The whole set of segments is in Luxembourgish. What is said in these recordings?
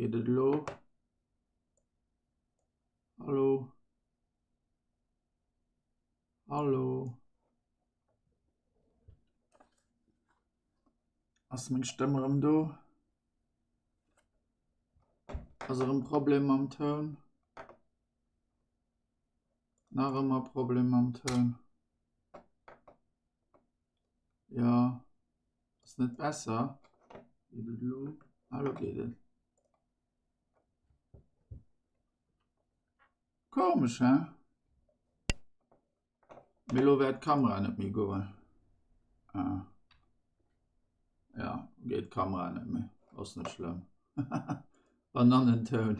Geet et elo? Hallo? Hallo? Ass meng Stëmm erëm do? Ass erëm Problem mam Toun? Nach ëmmer Problem mam Toun. Jo, ass net besser. Geet et elo? Ah, elo geet et. Komesch, he? Mee elo wäert d'Kamera net méi goen. Ah. Ja, geet d'Kamera net méi. Ass net schlëmm. Bananentoun.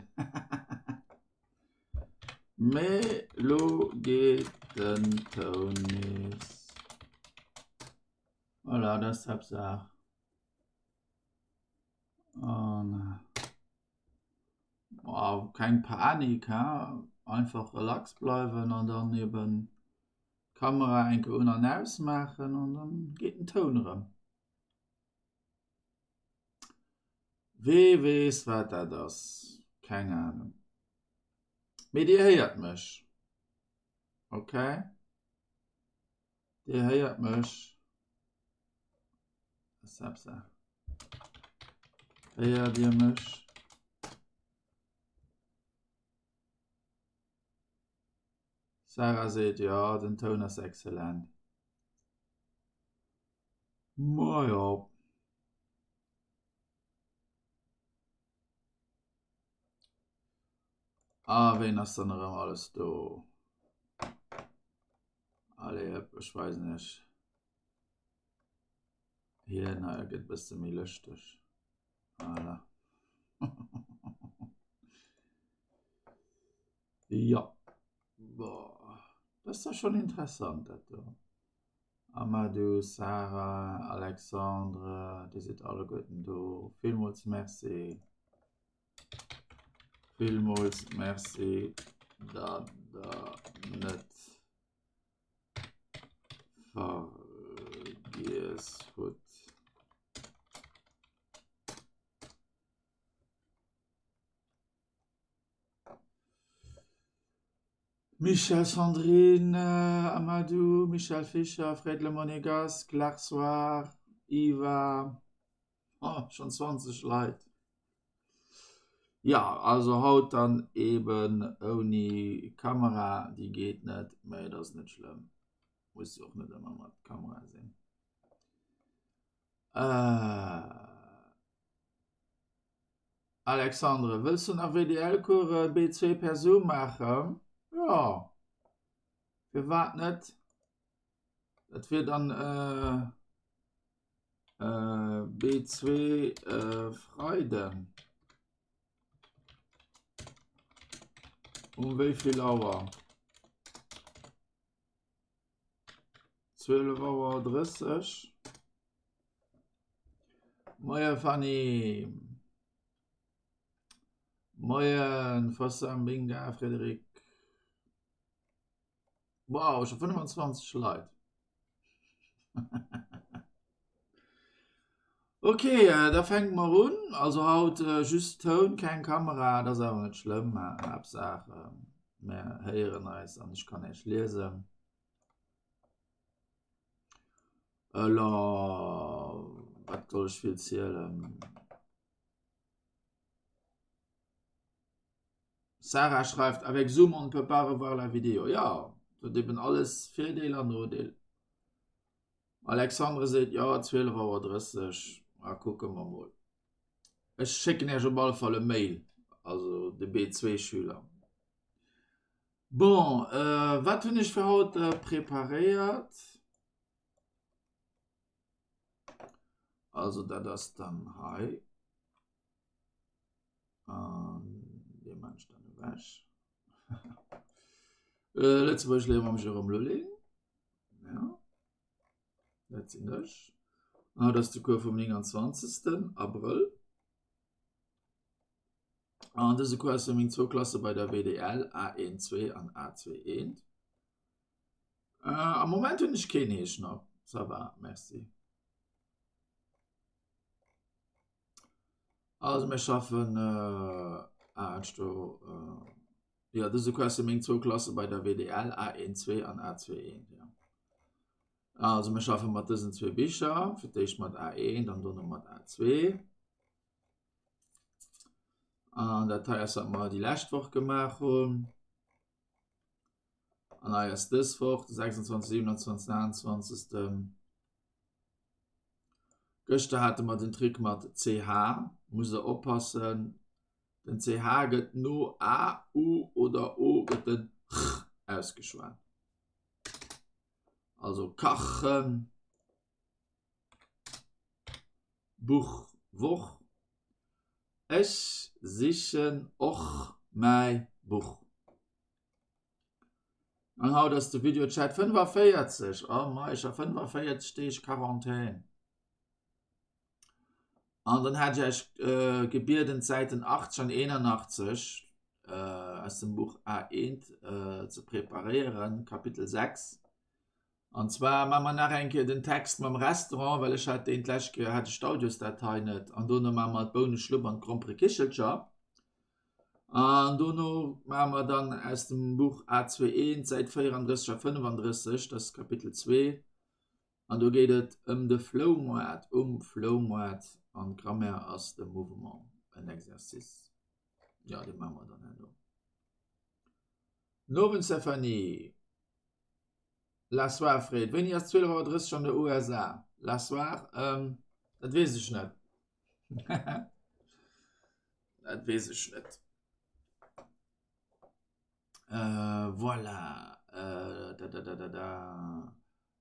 Mee lo geet den Toun nees. Voilà, dat ass d'Haaptsaach. An wow, keng Panik, he? Einfach relax bleiwen an dann eben d'Kamera eng Kéier un an aus maachen an dann geet den Toun erëm. Wee weess wat dat ass? Keng Ahnung. Mee dir héiert mech. Okay? Dir héiert mech. Sepsa. Héiert Dir mech? Sarah seet jo, den Toun ass excellent. Majo. Ah, ween ass dann erëm alles do? Allez, hëpp, ech weisen iech. Hien hei gëtt e bësse méi lëschteg. Voilà. Jo. Boah, dat ass da schonn interessant, dat do. Amadou, Sarah, Alexandre, Dir sidd alleguerten do. Villmools Merci. Villmools Merci, datt Der net vergiess hutt. Michel Sandrine, Amadou, Michel Fischer, Fred Le Monégasque, Larsoir, Iva, oh, schon 20 Leit. Ja, also haut dann eben ouni Kamera, déi geet net, mä et ass net schlëmm. Muss jo och net ëmmer mat Kamera sinn. Äh. Alexandre, wëlls du nach WDL-Course B2 per Zoom maachen? Jo, firwat net? Dat wier dann äh, äh, B2 äh, Freiden. Um wéi vill Auer? 12 Auer 30. Moie Fanny. Moien Fossa Minga Frédéric. Wow, scho 25 Leit. Ok, äh, da fänke mer un. Also haut äh, just Toun, keng Kamera, dat ass awer net schlëmm. Haaptsaach äh, mir héieren eis an ech kann Iech liesen. Elo, wat soll ech vill zielen? Sarah schreift, avec Zoom on ne peut pas revoir la vidéo. Ja, huet eben alles Virdeel an Nodeel. Alexandre seet, jo, 12 Auer 30, a kucke mer mol. Ech schécken Iech op alle Fall e Mail, also de B2-Schüler. Bon, wat hunn ech fir haut preparéiert? Also dat ass dann hei. An dee maan ech dann ewech. Lëtzebuergesch léiere mam Jérôme Lulling. Ja, dat sinn ech. An haut ass de Cours vum 29. Abrëll. An dëse Cours ass fir meng zwou Klasse bei der WDL A1 2 an A2 1. Äh, am Moment hunn ech keen Heeschnapp. Ça va, merci. Also mir schaffen heiansdo, jo dëse Cours si meng zwou Klasse bei der WDL, A1 2 an A2 1, jo. Also mir schaffe mat dësen zwee Bicher, fir d'éischt mat A1 an dono mat A2. An dat hei ass wat mer déi lescht Woch gemaach hunn. An hei ass dës Woch, de 26, 27, 29. Gëschter hate mer den Trick mat CH, musst der oppassen, den CH gëtt no A, U oder O gëtt den ch ausgeschwat. Also kachen, Buch, Woch. Ech sichen och mäi Buch. An haut ass de Videochat 45. Oh meicher, 45 Deeg Quarantän. An dann hat ech iech äh, gebieden, d'Säiten 80 an 81 äh, aus dem Buch A1 äh, ze preparéieren, Kapitel 6. An zwar maache mer nach eng Kéier den Text mam Restaurant, well ech hat deen d'lescht Kéier hat ech d'Audiosdatei net. An dono maache mer d'Bouneschlupp an d'Gromperekichelcher. An dono maache mer dann aus dem Buch A21 Säit 34 a 35, dat ass Kapitel 2. An do geet et ëm de Floumoart, um Floumoart. An d'Grammaire ass de Mouvement, en Exercice. Jo, dee maache mer dann herno. Nowend Stéphanie. La Soir freet, Wéini ass 12 Auer 30 an der USA? La Soir, ähm, dat weess ech net. Dat weess ech net. Äh, voilà. Äh, da, da, da, da, da.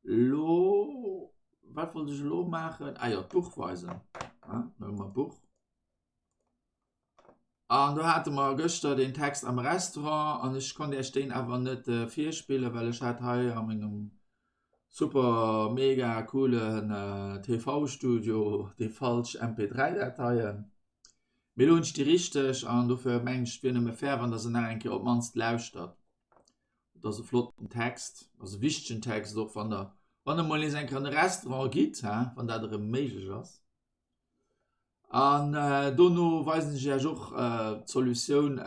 Lo, wat wollt ech elo maachen? Ah jo, d'Buch weisen. Ja, da hu mer d'Buch. An do hate mer gëschter deen Text am Restaurant an ech konnt Iech deen awer net virspillen, well ech hat hei a mengem super mega coolen TV-Studio déi falsch MP3-Dateien. Mee elo hunn ech déi richteg an dofir mengen ech, et wier nëmme fair, wann Der se nach eng Kéier op d'mannst lauschtert. Et ass e flotten Text, ass e wichtegen Text och, wann Der, wann Der mol nees eng Kéier an e Restaurant gitt, hein, wann dat erëm méiglech ass. An dono weisen ech Iech och d'Solutioun,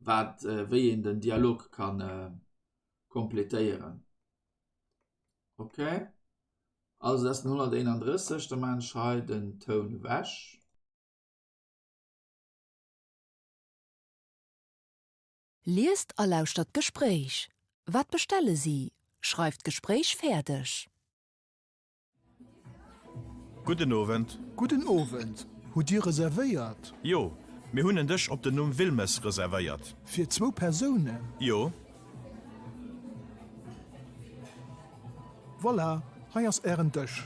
wat wéi een den Dialog kann kompletéieren. Ok, also dat ass den 131, da maachen ech hei den Toun ewech. Liest a lauschtert d'Gespréich. Wat bestelle si? Schreift d'Gespréich fäerdeg. Gudden Owend. Gudden Owend. Hutt Dir reservéiert? Jo, mir hunn en Dësch op den Numm Wilmes reservéiert. Fir zwou Persounen? Jo. Voilà, hei ass Ären Dësch.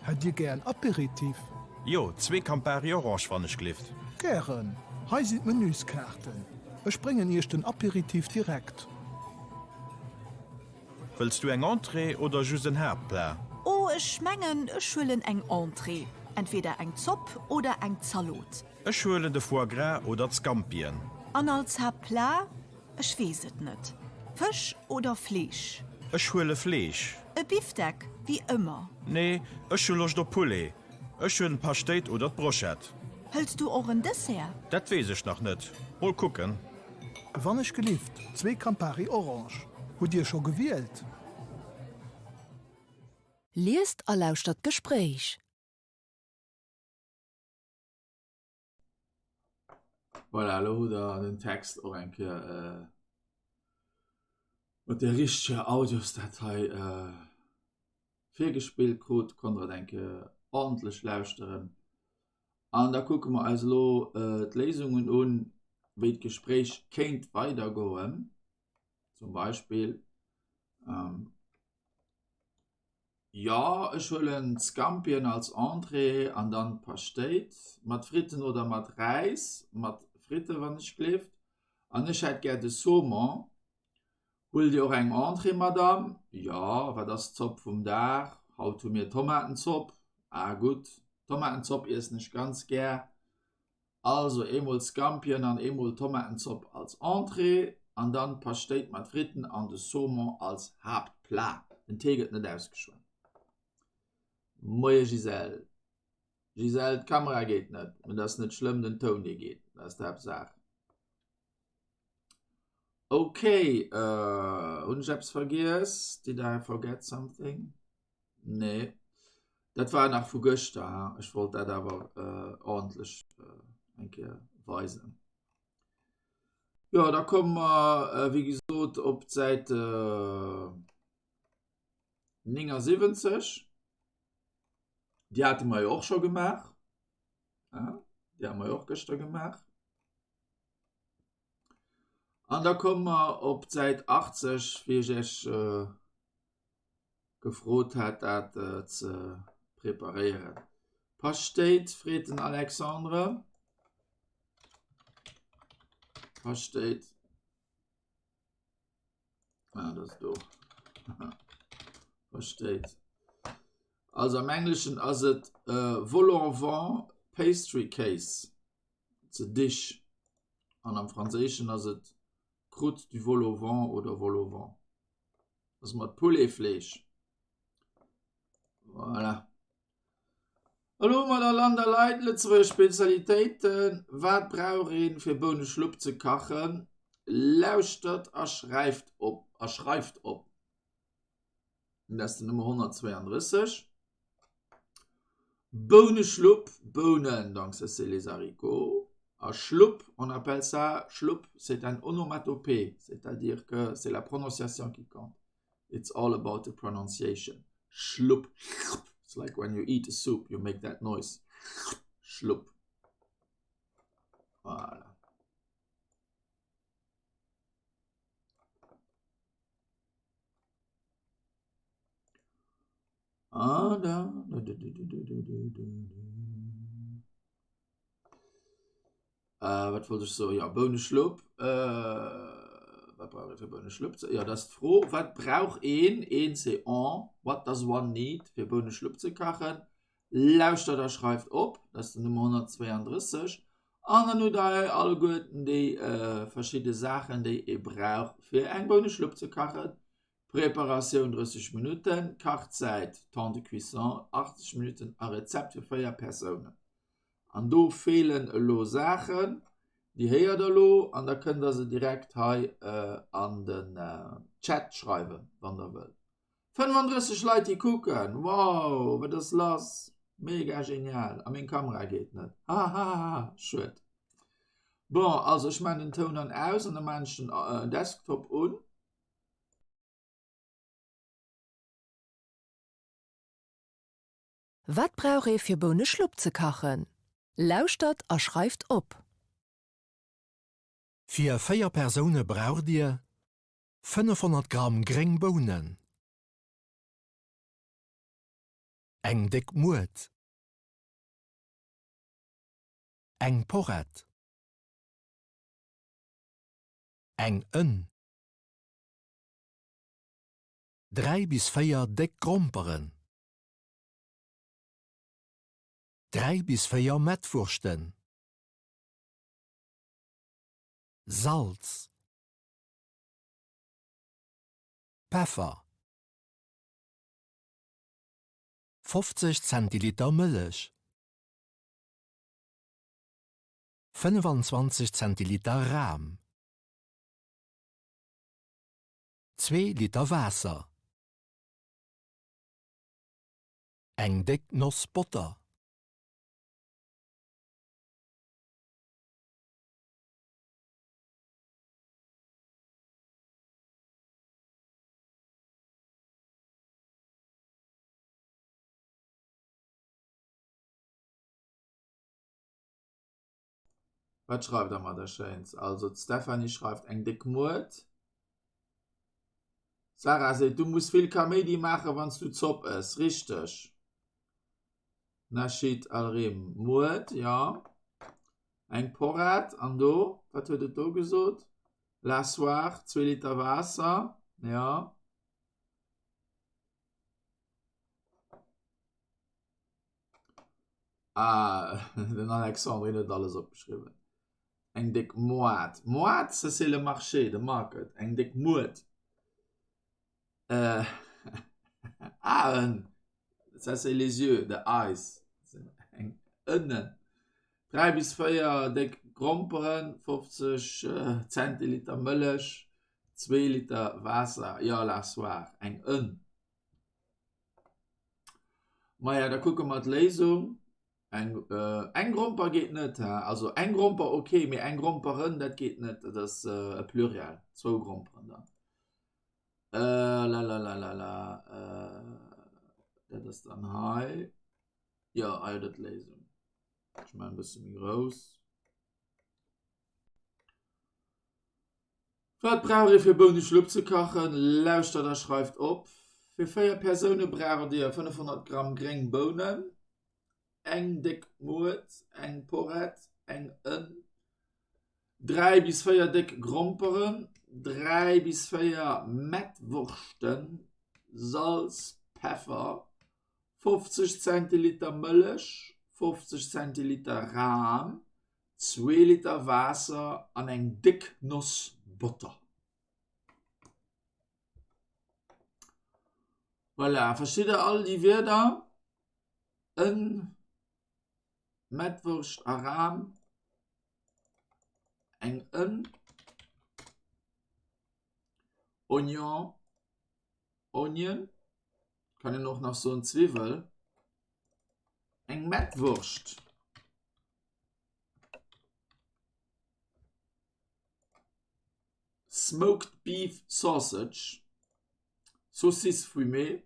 Hätt Dir gär en Aperitif? Jo, zwee Campari Orange wann ech glift. Gären. Hei sinn d'Menüskaarten. Ech bréngen Iech den Aperitif direkt. Wëlls du eng Entrée oder just en Haaptplat? Oh, ech mengen, ech huelen eng Entrée. Entweder eng Zopp oder eng Zalot. Ech huelen de Foie gras oder d'Scampien. An als Haaptplat? Ech weess et net. Fësch oder Fleesch? Ech huele Fleesch. E Bifdeck, wéi ëmmer. Nee, ech hu Loscht op Poulet. Ech huelen d'Paschtéit oder d'Brochette. Hëls du och en Dessert? Dat weess ech nach net. Mol kucken. Wann ech gelift, zwee Campari Orange. Hutt Dir scho gewielt? Liest a lauschtert d'Gespréich. Voilà, elo hutt der den Text och eng Kéier mat der richteger Audiosdatei virgespillt krut. Konnt der et eng Kéier ordentlech lauschteren. An da kucke mer eis elo d'Léisungen un, wéi d'Gespréich kéint weidergoen. Zum Beispill, Jo, ech huelen d'Scampien als Entrée an dann d'Paschtéit, mat Fritten oder mat Räis, mat Fritte wann ech gleeft. An ech hätt gär de Saumon. Huelt Dir och eng Entrée, Madame? Jo, wat ass d'Zopp vum Dag? Haut hu mir Tomatenzopp. Ah gutt, Tomatenzopp iessen ech ganz gär. Also eemol Scampien an eemol Tomatenzopp als Entrée an dann d'Paschtéit mat Fritten an de Saumon als Haaptplat. Den T gëtt net ausgeschwat. Moie Gisèle. Gisèle, d'Kamera geet net, mä dat ass net schlëmm, den Toun dee geet, dat ass d'Haaptsaach. Ok, hunn ech eppes vergiess? Did I forget something? Nee, dat war nach vu gëschter, ha? Ech wollt dat awer ordentlech eng Kéier weisen. Jo, da komme mer wéi gesot op d'Säit 79. Déi hate mer jo och scho gemaach. Déi hu mer jo och gëschter gemaach. An da komme mer op d'Säit 80, wéi ech Iech gefrot hat, dat ze preparéieren. Paschtéit, freet den Alexandre. Paschtéit. Ah, dat ass do. Paschtéit. Also am Engleschen ass et Vol-au-vent Pastry Case. It's a dish. An am Franséischen ass et Croûte du vol-au-vent oder Vol-au-vent. Dat ass mat Pouletfleesch. Voilà. Elo hu mer da Land a Leit, Lëtzebuerger Spezialitéiten. Wat brauch een, fir Bouneschlupp ze kachen? Lauschtert a schreift op a schreift op. Dat ass den Nummer 132. Bouneschlupp, Bounen, donc ça c'est les haricots. A Schlupp, on appelle ça Schlupp, c'est un onomatopée, c'est-à-dire que c'est la prononciation qui compte. It's all about the pronunciation. Schlupp, it's like when you eat a soup, you make that noise. Schlupp. Voilà. Ah, da, da, da, da, da, da, da, da. Äh, wat wollt ech soen? Jo, Bouneschlupp. Äh, wat brauch ee fir Bouneschlupp ze. Jo, dat ass d'Fro. Wat brauch een? Een, c'est on. What does one need fir Bouneschlupp ze kachen? Lauschtert a schreift op. Dat ass den Nummer 132. An dann hutt der hei alleguerten déi äh, verschidde Saachen, déi ee brauch fir eng Bouneschlupp ze kachen. Preparatioun 30 Minutten, Kachzäit, Temps de cuisson, 80 Minutten a Rezept fir 4 Persounen. An do feelen elo Saachen, déi héiert der elo an da kënnt der se direkt hei an den Chat schreiwen, wann der wëllt. 35 Leit déi kucken, wow, wat ass lass? Mega genial! A meng Kamera geet net, hahahaha, schued. Bon, also ech maan den Toun an aus an da maan ech den Desktop un. Wat brauch ee fir Bouneschlupp ze kachen? Lauschtert a schreift op! Fir 4 Persoune braucht Dir, 500 Gramm gréng Bounen, eng déck Muert, eng Porrett, eng Ënn, 3 bis 4 déck Gromperen, 3 bis 4 Mettwurschten, Salz, Peffer, 50 Zentiliter Mëllech, 25 Zentiliter Ram. Zwee Liter Waasser. Eng déck Noss Botter. Wat schreift der mer da Schéins? Also d'Stephanie schreift eng déck Muert. D'Sarah seet, du muss vill Kaméidi maachen, wann s du Zopp ëss. Richteg. Nachid Alrim, Muert, jo. Eng Porrett. An do, wat huet et do gesot? La Soire, zwee Liter Waasser, jo. Ah, den Alexandre huet alles opgeschriwwen. Eng déck Moart. Moart, ça c'est le marché, the market. Eng déck Muert. Äh, Aen, ça c'est les yeux, the eyes. Ënnen. 3 bis 4 déck Gromperen, 50 Zentiliter Mëllech, 2 Liter Waasser, jo la soir, eng Ënn. Maja, da kucke mer d'Léisung. Eng, eng Gromper geet net, he? Also eng Gromper ok, mee eng Gromperen, dat geet net, dat ass e Pluriel, zwou Gromperen dann. Äh, lalalala, dat ass dann hei. Jo, hei huet der d'Léisung. Ech maachen e bësse méi grouss. Wat brauch ee fir Bouneschlupp ze kachen? Lauschtert a schreift op! Fir 4 Persoune braucht Dir 500 Gramm gréng Bounen, eng déck Muert, eng Porrett, eng Ënn, 3 bis 4 déck Gromperen, 3 bis 4 Mettwurschten, Salz, Peffer, 50 Zentiliter Mëllech, 50 Zentiliter Ram, zwee Liter Waasser an eng déck Noss Botter. Voilà, verstitt der all déi Wierder? Ënn, Mettwurscht a Ram, eng Ënn, Oignon, Onion, kann een och nach soen Zwiwwel, eng Mettwurscht. Smoked beef sausage, Saucisse fumée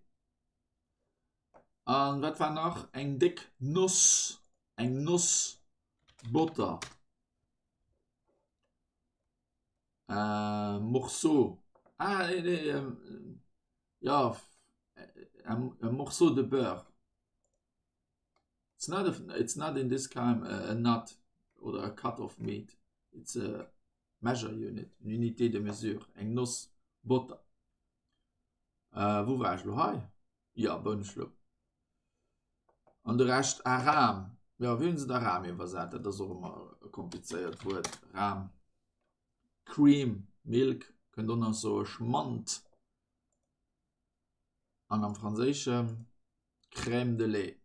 an wat war nach eng déck Noss, eng Noss Botter. Morceau, ah nee nee jo un morceau de beurre. It's not a, it's not in this time a nut oder a cut of meat, it's a measure unit, une unité de mesure, eng Noss Botter. Wou war ech elo? Hei, jo, Bouneschlupp. An de Rescht ah Ram, jo wéi hunn se da Ram iwwersat? Dat ass och ëmmer e komplizéiert Wuert, Ram. Cream, Milk kënnt och nach soe Schmand. An am Franséische Crème de lait.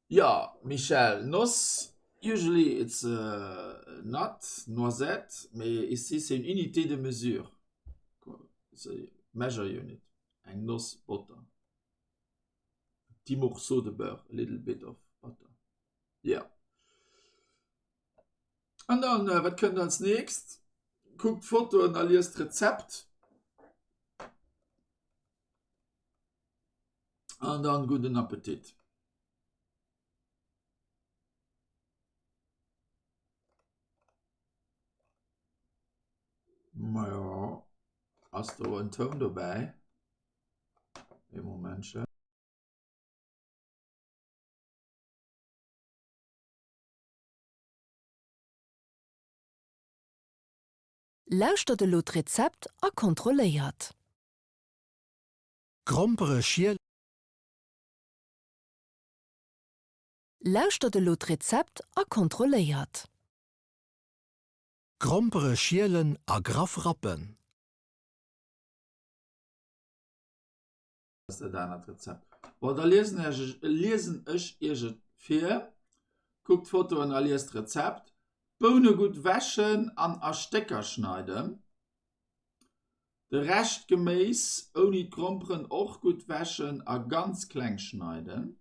Jo Michèle, Noss, usually it's a nut, noisette, mais ici c'est une unité de mesure, it's a measure unit, eng Noss Botter, e petit morceau de beurre, a little bit of butter, jo. An dann, wat kënnt als nächst? Kuckt d'Fotoen a liest d'Rezept. An dann gudden Appetit. Majo, ass do en Toun dobäi? Ee Momentchen. Lauschtert elo d'Rezept a kontrolléiert. Grompere schielen. Lauschtert elo d'Rezept a kontrolléiert. Grompere schielen a graff rappen. Ass dat anert Rezept. Bon, da liesen ech, liesen ech iech et vir. Kuckt d'Fotoen a liest d'Rezept. D'Boune gutt wäschen an a Stécker schneiden. De Rescht Geméis ouni d'Gromperen och gutt wäschen a ganz kleng schneiden.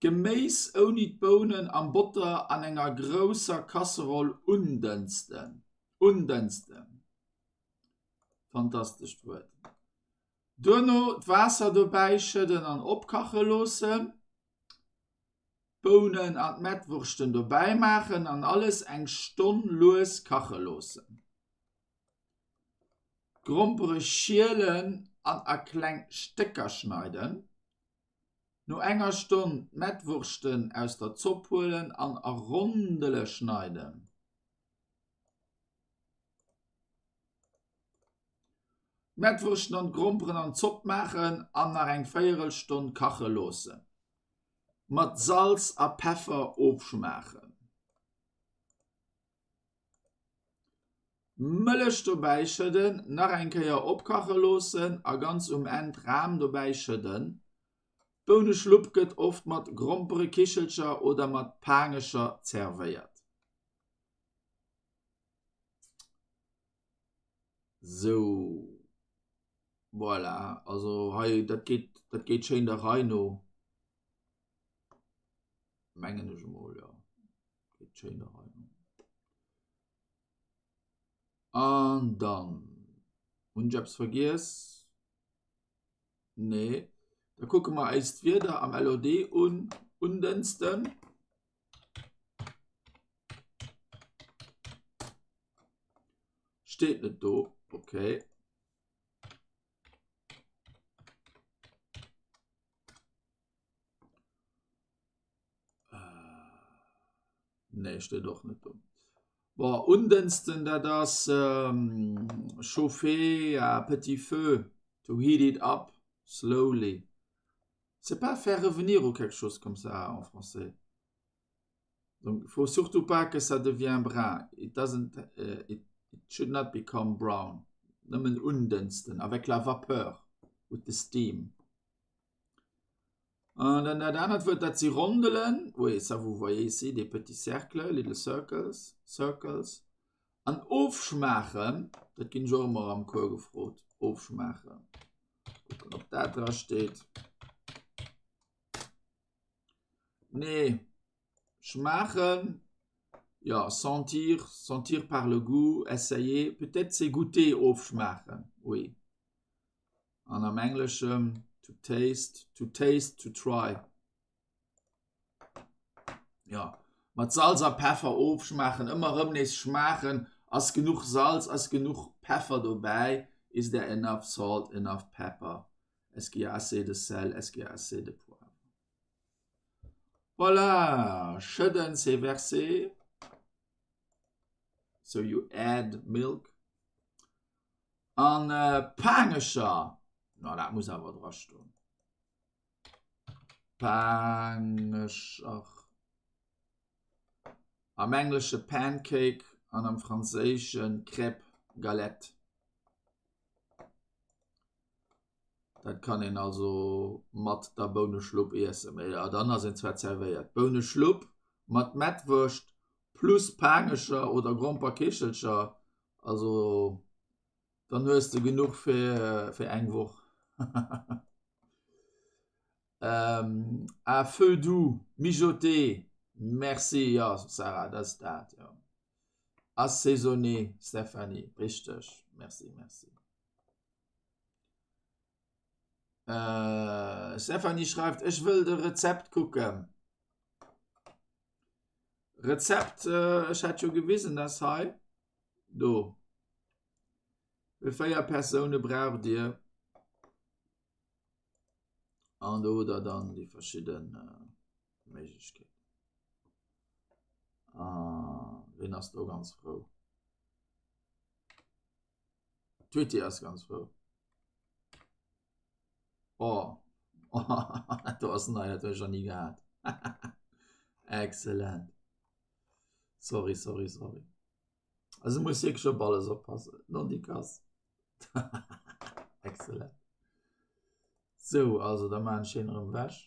D'Geméis ouni d'Bounen am Botter an enger grousser Kasseroll undënsten. Undënsten, fantastescht Wuert. Duerno d'Waasser dobäi schëdden an opkache loossen. D'Bounen an d'Mettwurschten dobäi maachen an alles eng Stonn lues kache loossen. D'Grompere schielen an a kleng Stécker schneiden. No enger Stonn d'Mettwurschten aus der Zopp huelen an a Rondele schneiden. D'Mettwurschten an d'Gromperen an d'Zopp maachen an nach eng Véierelstonn kache loossen. Mat Salz a Peffer ofschmaachen. Mëllech dobäi schëdden, nach eng Kéier opkache loossen a ganz um Enn d'Ram dobäi schëdden. D'Bouneschlupp gëtt oft mat Gromperekichelcher oder mat Paangecher zerwéiert. Sou, voilà, also hei dat geet, dat geet schéin der Rei no, mengen ech emol, jo, geet schéin der Rei no. An dann, hunn ech eppes vergiess? Nee. Da kucke mer eis d'Wieder am LOD un, un Dënsten. Steet net do, okay. Nee, steet och net do. Bon, undënsten, dat ass ähm, chauffer à petit feu, to heat it up slowly. C'est pas faire revenir ou quelque chose comme ça en français. Donc, il faut surtout pas que ça devient brun. It doesn't, uh, it, it should not become brown. Nëmmen undënsten, avec la vapeur, with the steam. An dann dat anert Wuert, dat si Rondelen. Oui, ça vous voyez ici, des petits cercles, little circles, circles. An ofschmaachen, dat ginn ech och ëmmer am Cours gefrot, ofschmaachen. Kucken, ob dat dra steet. Nee, schmaachen, ja, sentir, sentir par le goût, essayer, peut-être c'est goûter, ofschmaachen, oui. An am Engleschen to taste, to taste, to try. Ja, mat Salz a Peffer ofschmaachen, ëmmer erëm nees schmaachen, ass genuch Salz, ass genuch Peffer dobäi, is there enough salt, enough pepper, est-ce qu'il y a assez de sel, est-ce qu'il y a assez de poivre. Voilà, schëdden, c'est verser. So you add milk. An Paangecher, no dat muss awer dra stoen. Paangecher. Am Englesche Pancake an am Franséische Crêpe, Galette. Dat kann een also mat der Bouneschlupp iessen. Mee jo, dann ass een zwar zerwéiert. Bouneschlupp mat Mettwurscht plus Paangecher oder Gromperkichelcher, also dann hues de genuch fir, fir eng Woch. ähm, à feu doux, mijoter, merci, jo Sarah, dat ass dat, jo. Assaisonner, Stéphanie, richteg, merci, merci. Äh, Stephanie schreift, ech wëll de Rezept kucken. Rezept, äh, ech hat jo gewisen, das hei. Do. Fir 4 Persoune braucht Dir. An do hutt der dann déi verschidden äh, Méiglechkeeten. Ah, wien ass do ganz frou? D'Tweety ass ganz frou. Oh, dat do ass nei, dat hunn ech nach ni gehat. Excellent. Sorry, sorry, sorry. Also muss wierklech op alles oppassen. Non die Kass. Excellent. Sou, also da maachen ech hien erëm ewech.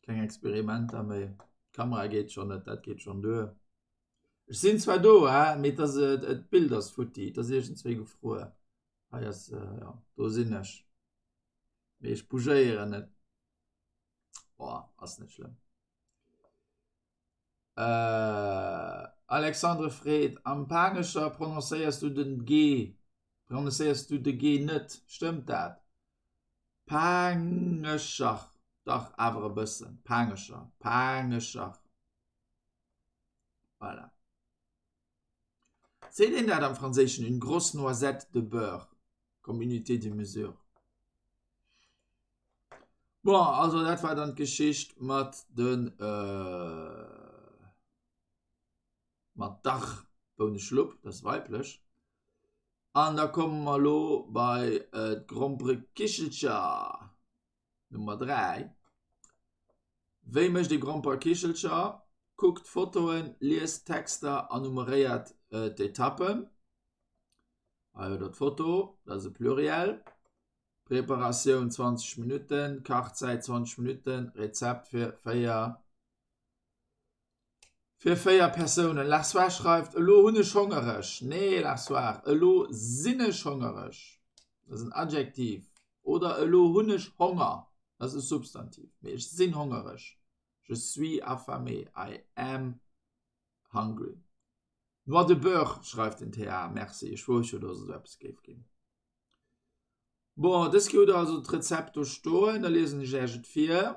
Keng Experimenter méi. D'Kamera geet schonn net, dat geet schonn duer. Ech sinn zwar do, hè, mee et ass, d'Bild ass futti, et ass iergendswéi gefruer. Hei ass, jo, do sinn ech. Mee ech bougéieren net. Boah, ass net schlëmm. Alexandre freet, Am Panescher prononcéiers du den G, prononcéiers du de G net, stëmmt dat? Paangecher, dach awer e bëssen, Paangecher, Paangecher. Voilà. Seet een dat am Franséischen, une grosse noisette de beurre, comme unité de mesure? Bon, also dat war dann d'Geschicht mat den äh, mat Dach Bouneschlupp, dat ass weiblech. An da komme mer elo bei äh, d'Gromperekichelcher. Nummer 3, Wéi mécht ee Gromperkichelcher? Kuckt d'Fotoen, liest d'Texter a nummeréiert d'Etappen. Hei hutt der d'Foto, dat ass e Pluriel. Preparatioun 20 Minutten, Kachzäit 20 Minutten, Rezept fir 4 fir 4 Persounen. Larsoir schreift, Elo hunn ech hongereg. Nee Larsoir, elo sinn ech hongereg. Dat ass en Adjektiv. Oder elo hunn ech Honger. Dat ass e Substantiv. Mee ech sinn hongereg. Je suis affamé. I am hungry. Noix de beurre, schreift den TA. Merci, ech wousst jo, dass et esou eppes géif ginn. Bon, dës Kéier hutt der also d'Rezept do stoen, da liesen ech Iech et vir.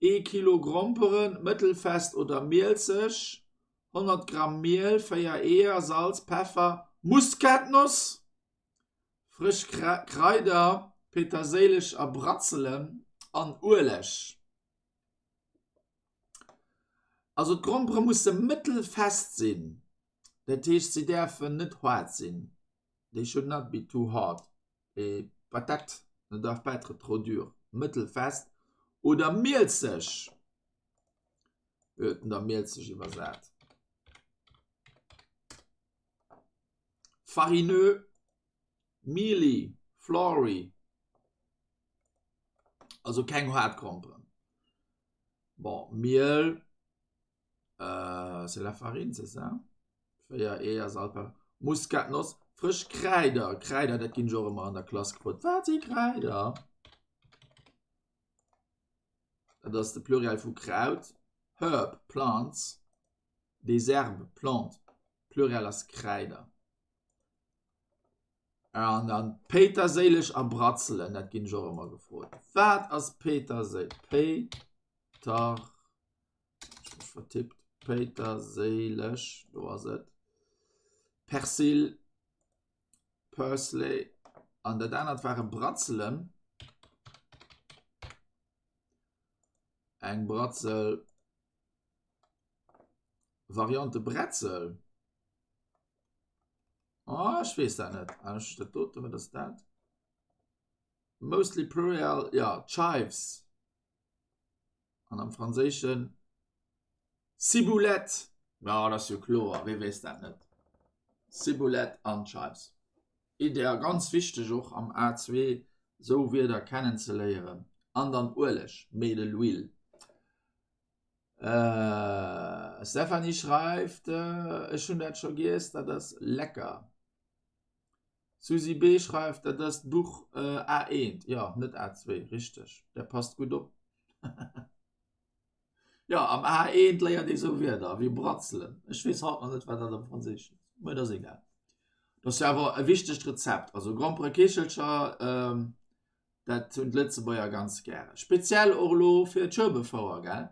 Ee Kilo Gromperen, mëttelfest oder mielzeg, 100 Gramm Miel, 4 Eeër, Salz, Peffer, Muskatnoss, frësch Kraider, Peterséileg a Bratzelen an Ueleg. Also d'Grompere musse mëttelfest sinn, dat heescht se däerfen net haart sinn, they should not be too hard, les patates ne doivent pas être trop dures, mëttelfest oder mielzeg, wéi huet en da mielzeg iwwersat? Farineux, mealy, floury. Also keng haart Gromperen. Bon, Miel, euh, c'est la farine, c'est ça? 4 Eeër, Salz, Peffer, Muskatnoss, frësch Kräider. Kräider, dat ginn ech och ëmmer an der Klass gefrot. Wat si Kräider? Dat ass de Pluriel vu Kraut. Herb, plants. Des herbes, plantes. Pluriel ass Kräider. An dann Péiterséileg a Bratzelen, dat ginn ech och ëmmer gefrot. Wat ass Péiterséi? Péiter, ech mech vertippt, Péiterséileg, do ass et. Persil, Parsley, an dat anert ware Bratzelen. Eng Bratzel, Variante Bretzel. Oh, ech weess dat net. Ah, ech dat dote, wat ass dat? Mostly plural, ja, Chives. An am Franséischen Ciboulette. Ja, dat ass jo kloer, wee weess dat net? Ciboulette an Chives. Ideal, ganz wichteg och am A2 sou Wierder kennenzeléieren. An dann Ueleg, mets de l'huile. Äh, Stephanie schreift, äh, ech hunn dat scho giess, dat ass lecker. Susi B schreift, dat ass d'Buch äh, A1, jo, net A2, richteg, dat passt gutt op. Jo, am A1 léiert ee sou Wierder wéi bratzelen. Ech weess haut nach net, wat dat am Franséischen ass, mä et ass egal. Dat ass jo awer e wichtegt Rezept. Also Gromperekichelcher, ähm, Dat hunn d'Lëtzebuerger ganz gären. Speziell och elo fir d'Schueberfouer, gell?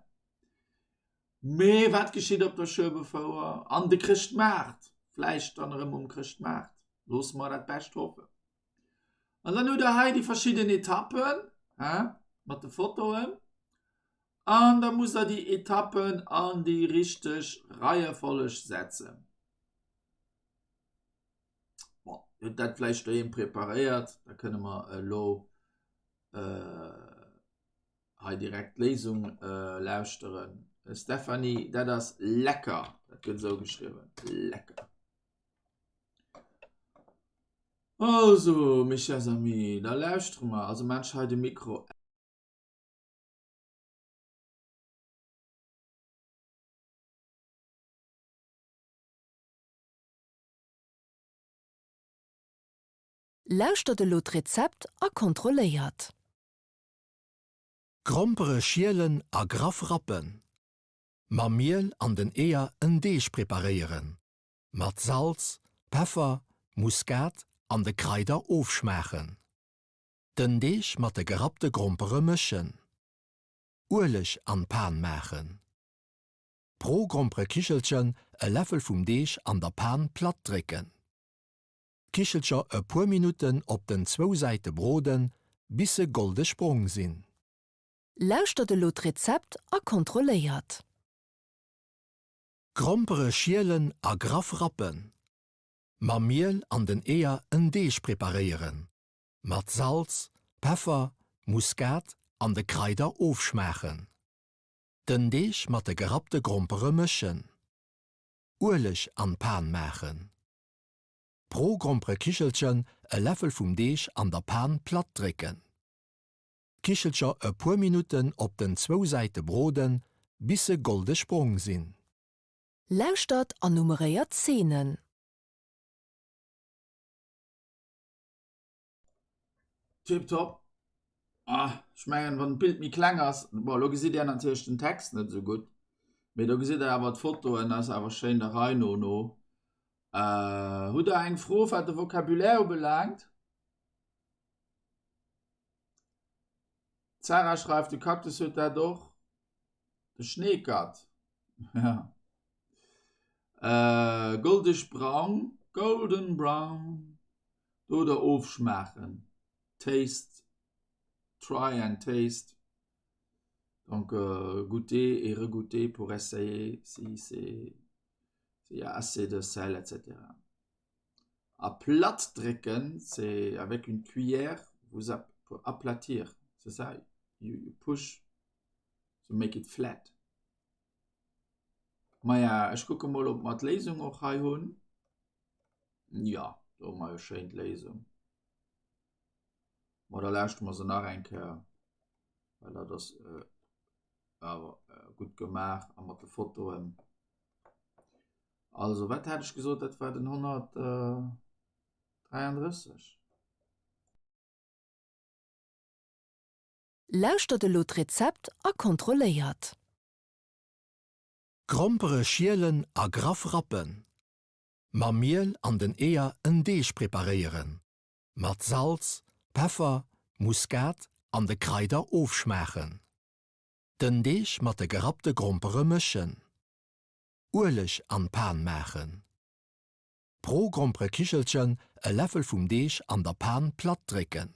Mee wat geschitt op der Schueberfouer? An de Chrëschtmaart? Vläicht dann erëm um Chrëschtmaart. Loosse mer dat Bescht hoffen. An dann hutt der hei déi verschidden Etappen, hä, mat de Fotoen. An da musst der déi Etappen an déi richteg Reiefolleg setzen. Bon, Dir hutt dat vläicht doheem preparéiert, da kënne mer elo hei direkt d'Léisung lauschteren. Stéphanie, dat ass lecker, dat gëtt esou geschriwwen, lecker. Also, mes chers amis, da lauschtere mer. Also maan ech hei de Mikro. Lauschtert elo d'Rezept a kontrolléiert. Grompere schielen a graff rappen. Mam Miel an den Eeër en Deeg preparéieren. Mat Salz, Peffer, Muskat an de Kraider ofschmaachen. Den Deeg mat de gerappte Grompere mëschen. Ueleg an d'Pan maachen. Pro Gromperekichelchen e Läffel vum Deeg an der Pan platt drécken. D'Kichelcher e puer Minutten op den zwou Säite broden, bis se goldeg brong sinn. Lauschtert elo d'Rezept a kontrolléiert. Grompere schielen a graff rappen. Mam Miel an den Eeër en Deeg preparéieren. Mat Salz, Peffer, Muskat an de Kraider ofschmaachen. Den Deeg mat de gerappte Grompere mëschen. Ueleg an d'Pan maachen. Pro Gromperekichelchen e Läffel vum Deeg an der Pan platt drécken. D'Kichelcher e puer Minutten op den zwou Säite broden, bis se goldeg brong sinn. Lauschtert an nummeréiert d'Zeenen. Tiptop. Ah, ech mengen, wann d'Bild méi kleng ass, bon, elo gesitt Dir natierlech den Text net esou gutt, mee do gesitt Der awer d'Fotoen, ass awer schéin der Rei no no. Hutt Der eng Fro, wat de Vocabulaire ubelaangt? D'Sarah schreift, de Cactus huet dat och. De Schneekert, ja. Goldeg braun, golden brown, oder ofschmaachen, taste, try and taste, donc goûter et regoûter pour essayer si c'est s'il y a assez de sel etc. A platt drécken, c'est avec une cuillère, vous aplatir, c'est ça, you push to make it flat. Maja, ech kucke mol, ob mer d'Léisung och hei hunn. Ja, do hu mer jo schéin d'Léisung. Ma da lauschte mer se nach eng Kéier, well dat ass äh, awer äh, gutt gemaach a mat de Fotoen. Also, wat hat ech gesot, dat war den 133. Lauschtert elo d'Rezept a kontrolléiert. Grompere schielen a graff rappen. Mam Miel an den Eeër en Deeg preparéieren. Mat Salz, Peffer, Muskat an de Kraider ofschmaachen. Den Deeg mat de gerappte Grompere mëschen. Ueleg an d'Pan maachen. Pro Gromperekichelchen e Läffel vum Deeg an der Pan platt drécken.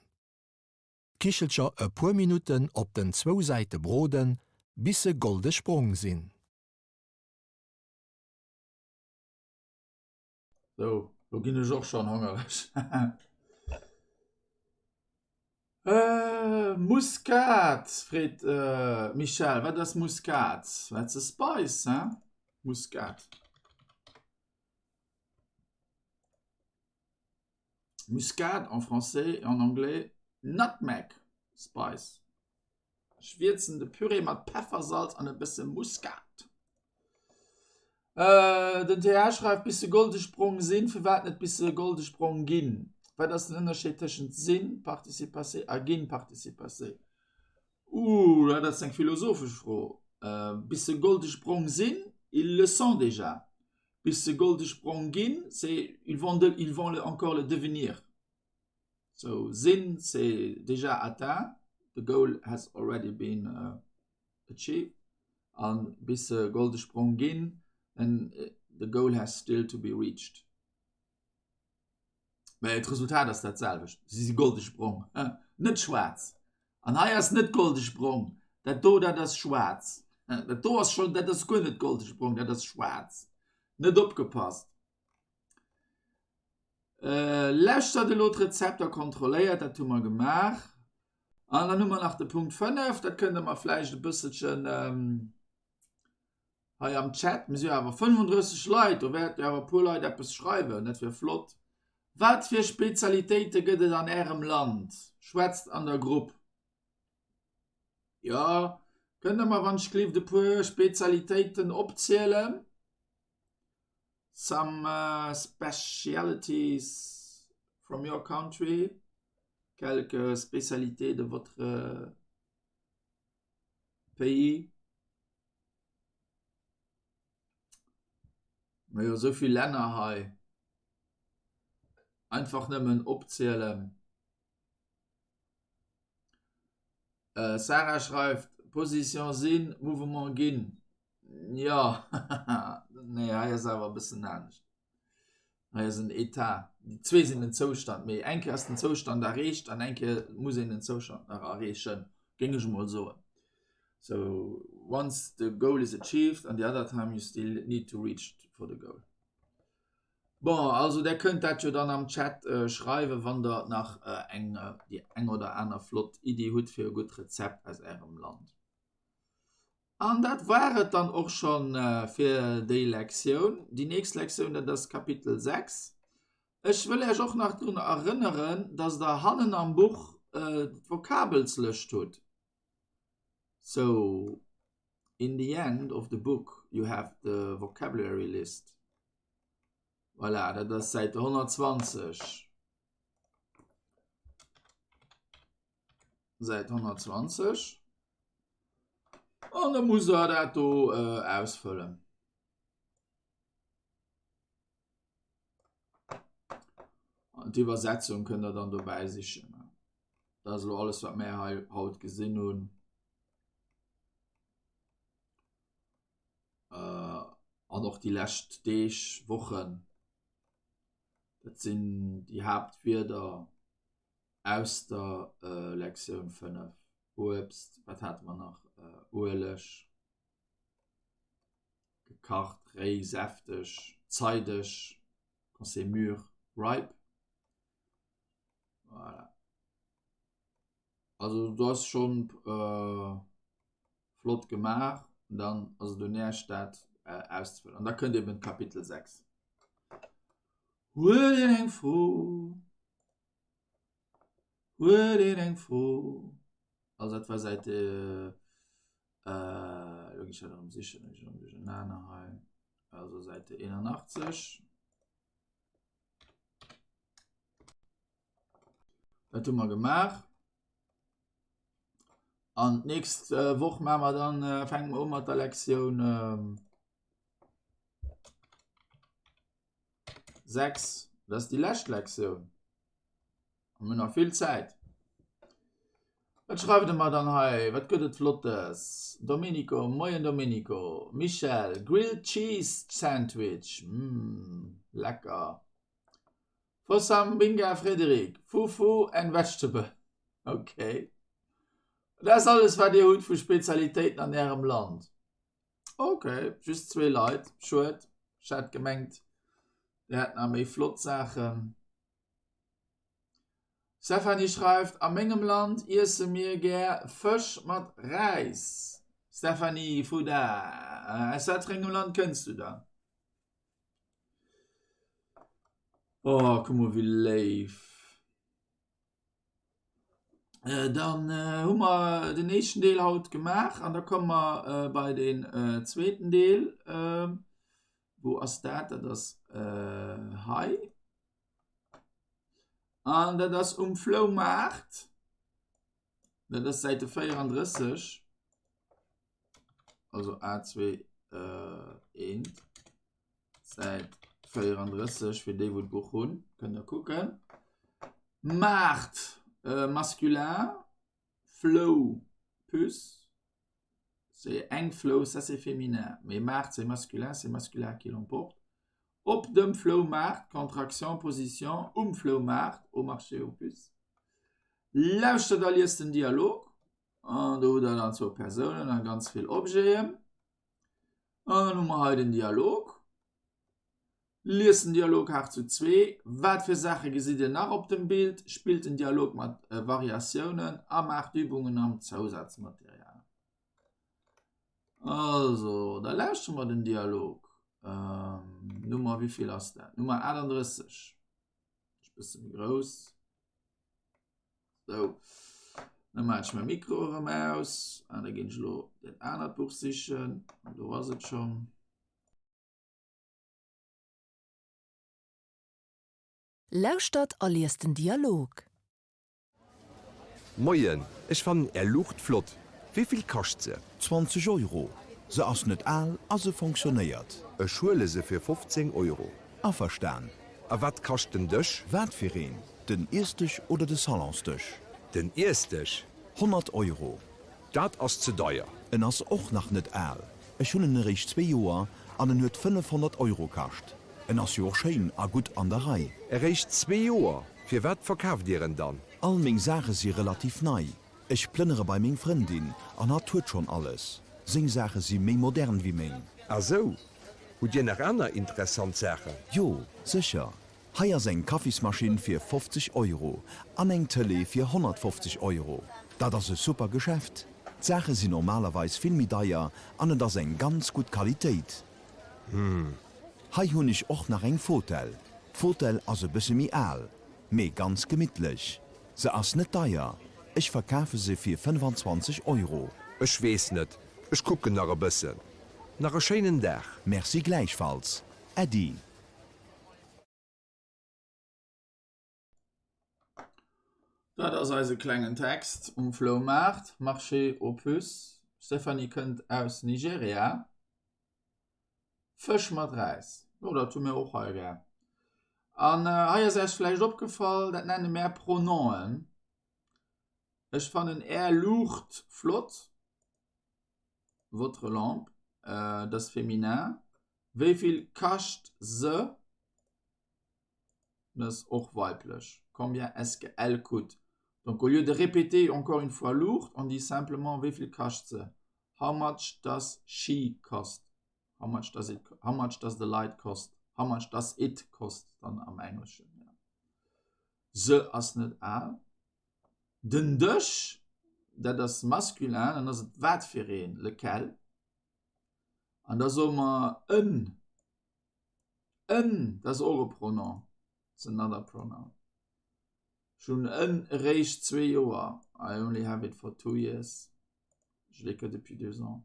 D'Kichelcher e puer Minutten op den zwou Säite broden, bis se goldeg brong sinn. Sou, lo ginn ech och schonn hongereg. Muskat, freet d'Michèle. Wat ass Muskat? That's a spice, hein? Muskat. Muscade en français et en anglais nutmeg spice. Ech wierzen de Püree mat Peffer, Salz an e bësse Muskat. Den TH schreift, bis se goldeg brong sinn. Firwat net bis se goldeg brong ginn? Wat ass den Ënnerscheed tëschent sinn, Participe passé, a ginn, Participe passé? Ooh, dat ass eng philosophesch Fro. Bis se goldeg brong sinn, ils le sont déjà. Bis se goldeg brong ginn, c'est ils vont de, ils vont le encore le devenir. So sinn, c'est déjà atteint, the goal has already been achieved. An bis se goldeg brong ginn, then the goal has still to be reached. Mä d'Resultat ass dat selwecht, si si goldeg brong, net schwaarz. An hei ass net goldeg brong, dat do dat ass schwaarz. Dat do ass schonn, dat ass guer net goldeg brong, dat ass schwaarz. Net opgepasst. Lauschtert elo d'Rezept a kontrolléiert, dat hu mer gemaach. An dann hu mer nach de Punkt 5, dat kënnt Der mer vläicht e bësselchen hei am Chat, mir si jo awer 35 Leit, do wäerte jo awer e puer Leit eppes schreiwen, dat wier flott. Wat fir Spezialitéite gëtt et an Ärem Land? Schwätzt an der Grupp. Jo, kënnt Der mer wann ech gelift e puer Spezialitéiten opzielen? Some specialities from your country, quelques spécialités de votre pays? Mir hu souvill Länner hei. Einfach nëmmen opzielen. Sarah schreift, Position sinn, Mouvement ginn. Jo, nee, hei ass awer e bëssen anescht. Hei ass en Etat. Déi zwee sinn en Zoustand, mee eng Kéier ass den Zoustand erreecht an eng Kéier muss een den Zoustand nach erreechen, géing ech emol soen. So once the goal is achieved and the other time you still need to reach for the goal. Bon, also der kënnt dat jo dann am Chat äh, schreiwen, wann der nach äh, eng, äh, déi eng oder aner flott Iddi hutt fir e gutt Rezept aus ärem Land. An dat war et dann och schonn fir déi Lektioun. Déi nächst Lektioun, dat ass Kapitel 6. Ech wëll Äech och nach drun erënneren, dass Der hannen am Buch d'Vokabelslëscht hutt. So, in the end of the book you have the vocabulary list. Voilà, dat ass Säit 120. Säit 120. An da musst Der dat do ausfëllen. An d'Iwwersetzung kënnt der dann dobäi sichen. Dat ass elo alles, wat mär hei haut gesinn hunn. Äh, an och déi lescht Deeg, Wochen. Dat sinn déi Haaptwierder aus der äh, Lektioun 5. Uebst, wat hate mer nach? Äh, Ueleg. Gekacht, réi, säfteg, zeideg, quand c'est mûr, ripe. Voilà. Also du ass schon äh, flott gemaach und dann also du nährst dat äh, auszufüllen. An da kënnt eben Kapitel 6. Huet een eng Fro? Huet een eng Fro? Also dat war Säit äh, lo ginn ech dat erëm sichen, ech erëm duerchenaner hei. Also Säite 81. Dat hu mer gemaach. An d'nächst äh, Woch maache mer dann, äh, fänke mer u mat der Lektioun ähm, 6. Dat ass déi lescht Lektioun. Mir hunn nach vill Zäit. Wat schreift e mer dann hei? Wat gëtt et Flottes? Domenico, Moien Domenico. Michèle, Grilled Cheese Sandwich, mm, lecker. Fossam Binga Frédéric, Fufu and Vegetable, ok. Dat ass alles wat dir hutt vu Spezialitéiten an ärem Land. Ok, just zwee Leit, schued. Ech hat gemengt, dir hätt nach méi flott Saachen. Stephanie schreift, A mengem Land iesse mir gär Fësch mat Räis. Stephanie, vu da, aus wat fir engem Land kënns du dann? Oh, kuck mol wéi léif. Dann hu mer den éischten Deel haut gemaach an da komme mer bei den zweeten Deel. Wou ass dat? Dat ass hei. An dat ass um Floumaart. Dat ass Säite 34. Also A2 äh, 1. Säit 34 fir déi wou d'Buch hunn, kënnt der kucken. Maart äh, masculin, Flou, Puce. C'est eng Flou, ça c'est féminin. Mais Maart c'est masculin, c'est masculin qui l'emporte. Op dem Floumaart, Contraction, Position, um Floumaart, au marché aux puces. Lauschtert a liest den Dialog. An do hutt der dann zwou Persounen a ganz vill Objeten. An dann hu mer hei den Dialog. Liest den Dialog haart zu zwee. Wat fir Saache gesitt Dir nach op dem Bild? Spillt den Dialog mat Variatiounen a maacht Übungen am Zousazmaterial. Also, da lauschtere mer den Dialog. Nummer, wéi vill ass dat? Nummer 38. Ech bësse méi grouss. Sou, da maachen ech mäi Mikro erëm aus an da ginn ech elo dat anert Buch sichen. An do ass et schonn. Lauschtert a liest den Dialog. Moien, ech fannen är Luucht flott. Wéivill kascht se? 20 Euro. Se ass net al a se fonctionnéiert. Ech huele se fir 15 Euro. Averstan. A wat kascht den Dësch? Wat fir een? Den Iessdësch oder de Salonsdësch? Den Iessdësch. 100 Euro. Dat ass ze deier. En ass och nach net al. Ech hunn en eréischt zwee Joer an en huet 500 Euro kascht. En ass jo och schéin a gutt an der Rei. Eréischt zwee Joer? Firwat verkaaft Dir en dann? All meng Saache si relativ nei. Ech plënnere bei meng Frëndin an hatt huet schonn alles. Seng Saache si méi modern wéi meng. Ah sou. Hutt Dir nach aner interessant Saachen? Jo, sécher. Hei ass eng Kaffismaschinn fir 50 Euro an eng Tëlee fir 150 Euro. Dat ass e super Geschäft. D'Saache sinn normalerweis vill méi deier an et ass eng ganz gutt Qualitéit. Hm. Hei hunn ech och nach eng Fotell. D'Fotell ass e bësse méi al, mee ganz gemittlech. Se ass net deier, ech verkafe se fir 25 Euro. Ech weess net, ech kucken nach e bëssen. Nach e schéinen Dag. Merci gläichfalls, Äddi. Dat ass eise klengen Text um Floumaart, Marché aux puces. D'Stéphanie kënnt aus Nigeria. Fësch mat Räis, jo dat hu mir och hei gär. An hei ass Iech vläicht opgefall, dat nenne mär Pronomen. Ech fannen Är Luucht flott, votre lampe, dat ass féminin. Wéi vill kascht se? Dat ass och weiblech. Combien est-ce que elle coûte? Donc au lieu de répéter encore une fois Luucht, on dit simplement wéi vill kascht se? How much does she cost? How much does it, how much does the light cost? How much does it cost dann am Engleschen. Ja. Se ass net al. Den Dësch, dat ass masculin, dann ass et wat fir een, lequel. An da soe mer en, en, dat ass och e Pronom, it's another pronoun. Ech hunn en eréischt zwee Joer, I only have it for two years, je l'ai que depuis deux ans.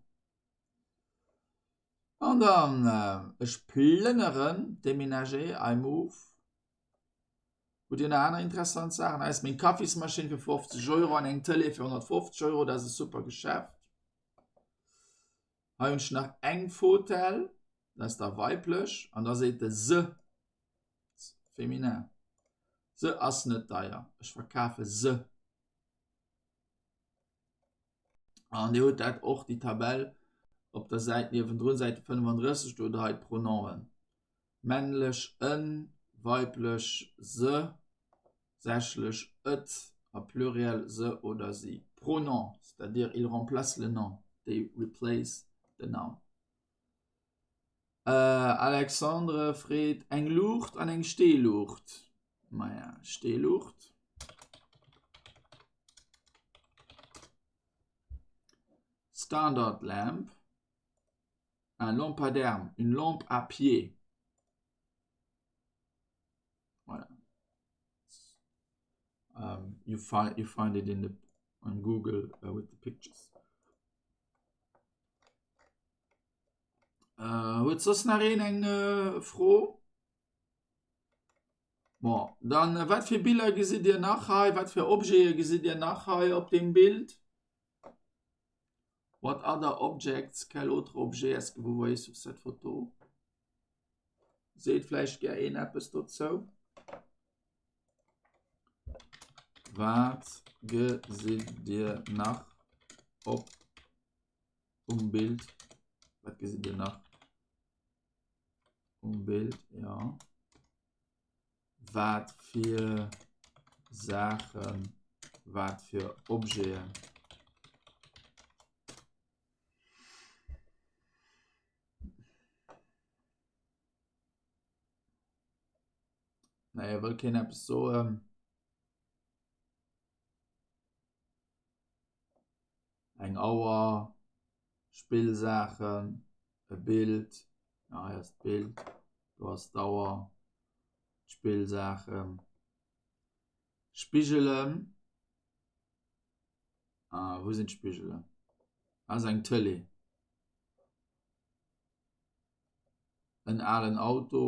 An dann, ech plënneren, déménager, I move. Hutt Dir nach aner interessant Saachen? Hei ass meng Kaffismaschinn fir 50 Euro an eng Tëlee fir 150 Euro, dat ass e super Geschäft. Hei hunn ech nach eng Fotell, dat ass da weiblech an da seet de se, féminin, se ass net deier, ech verkafe se. An Dir hutt dat och, déi Tabell op der Säit niewendrun, Säite 35, do hutt Der hei d'Pronomen, männlech en, weiblech se, sächlech et a pluriel se oder si. Pronom, c'est-à-dire ils remplacent le nom, they replace the noun. Alexandre freet eng Luucht an eng Steeluucht. Maja, Steeluucht. Standard lamp. Un lampadaire, une lampe à pied. Voilà. Um, you find you find it in the on Google uh, with the pictures. Äh, huet soss nach een eng äh, Fro? Bon, dann äh, wat fir Biller gesitt Dir nach hei? Wat fir Objete gesitt Dir nach hei op dem Bild? What other objects, quel autre objet est-ce que vous voyez sur cette photo? Seet vläicht gär een eppes dozou? Wat gesitt Dir nach op um Bild? Wat gesitt Dir nach um Bild? Ja. Wat fir Saachen, wat fir Objeten? Naja, wëll keen eppes soen? Eng Auer, Spillsaachen, e Bild, ja hei ass d'Bild, do ass d'Auer, d'Spillsaachen, Spigelen, ah wou sinn d'Spigelen? Ah ass eng Tëlee. En alen Auto,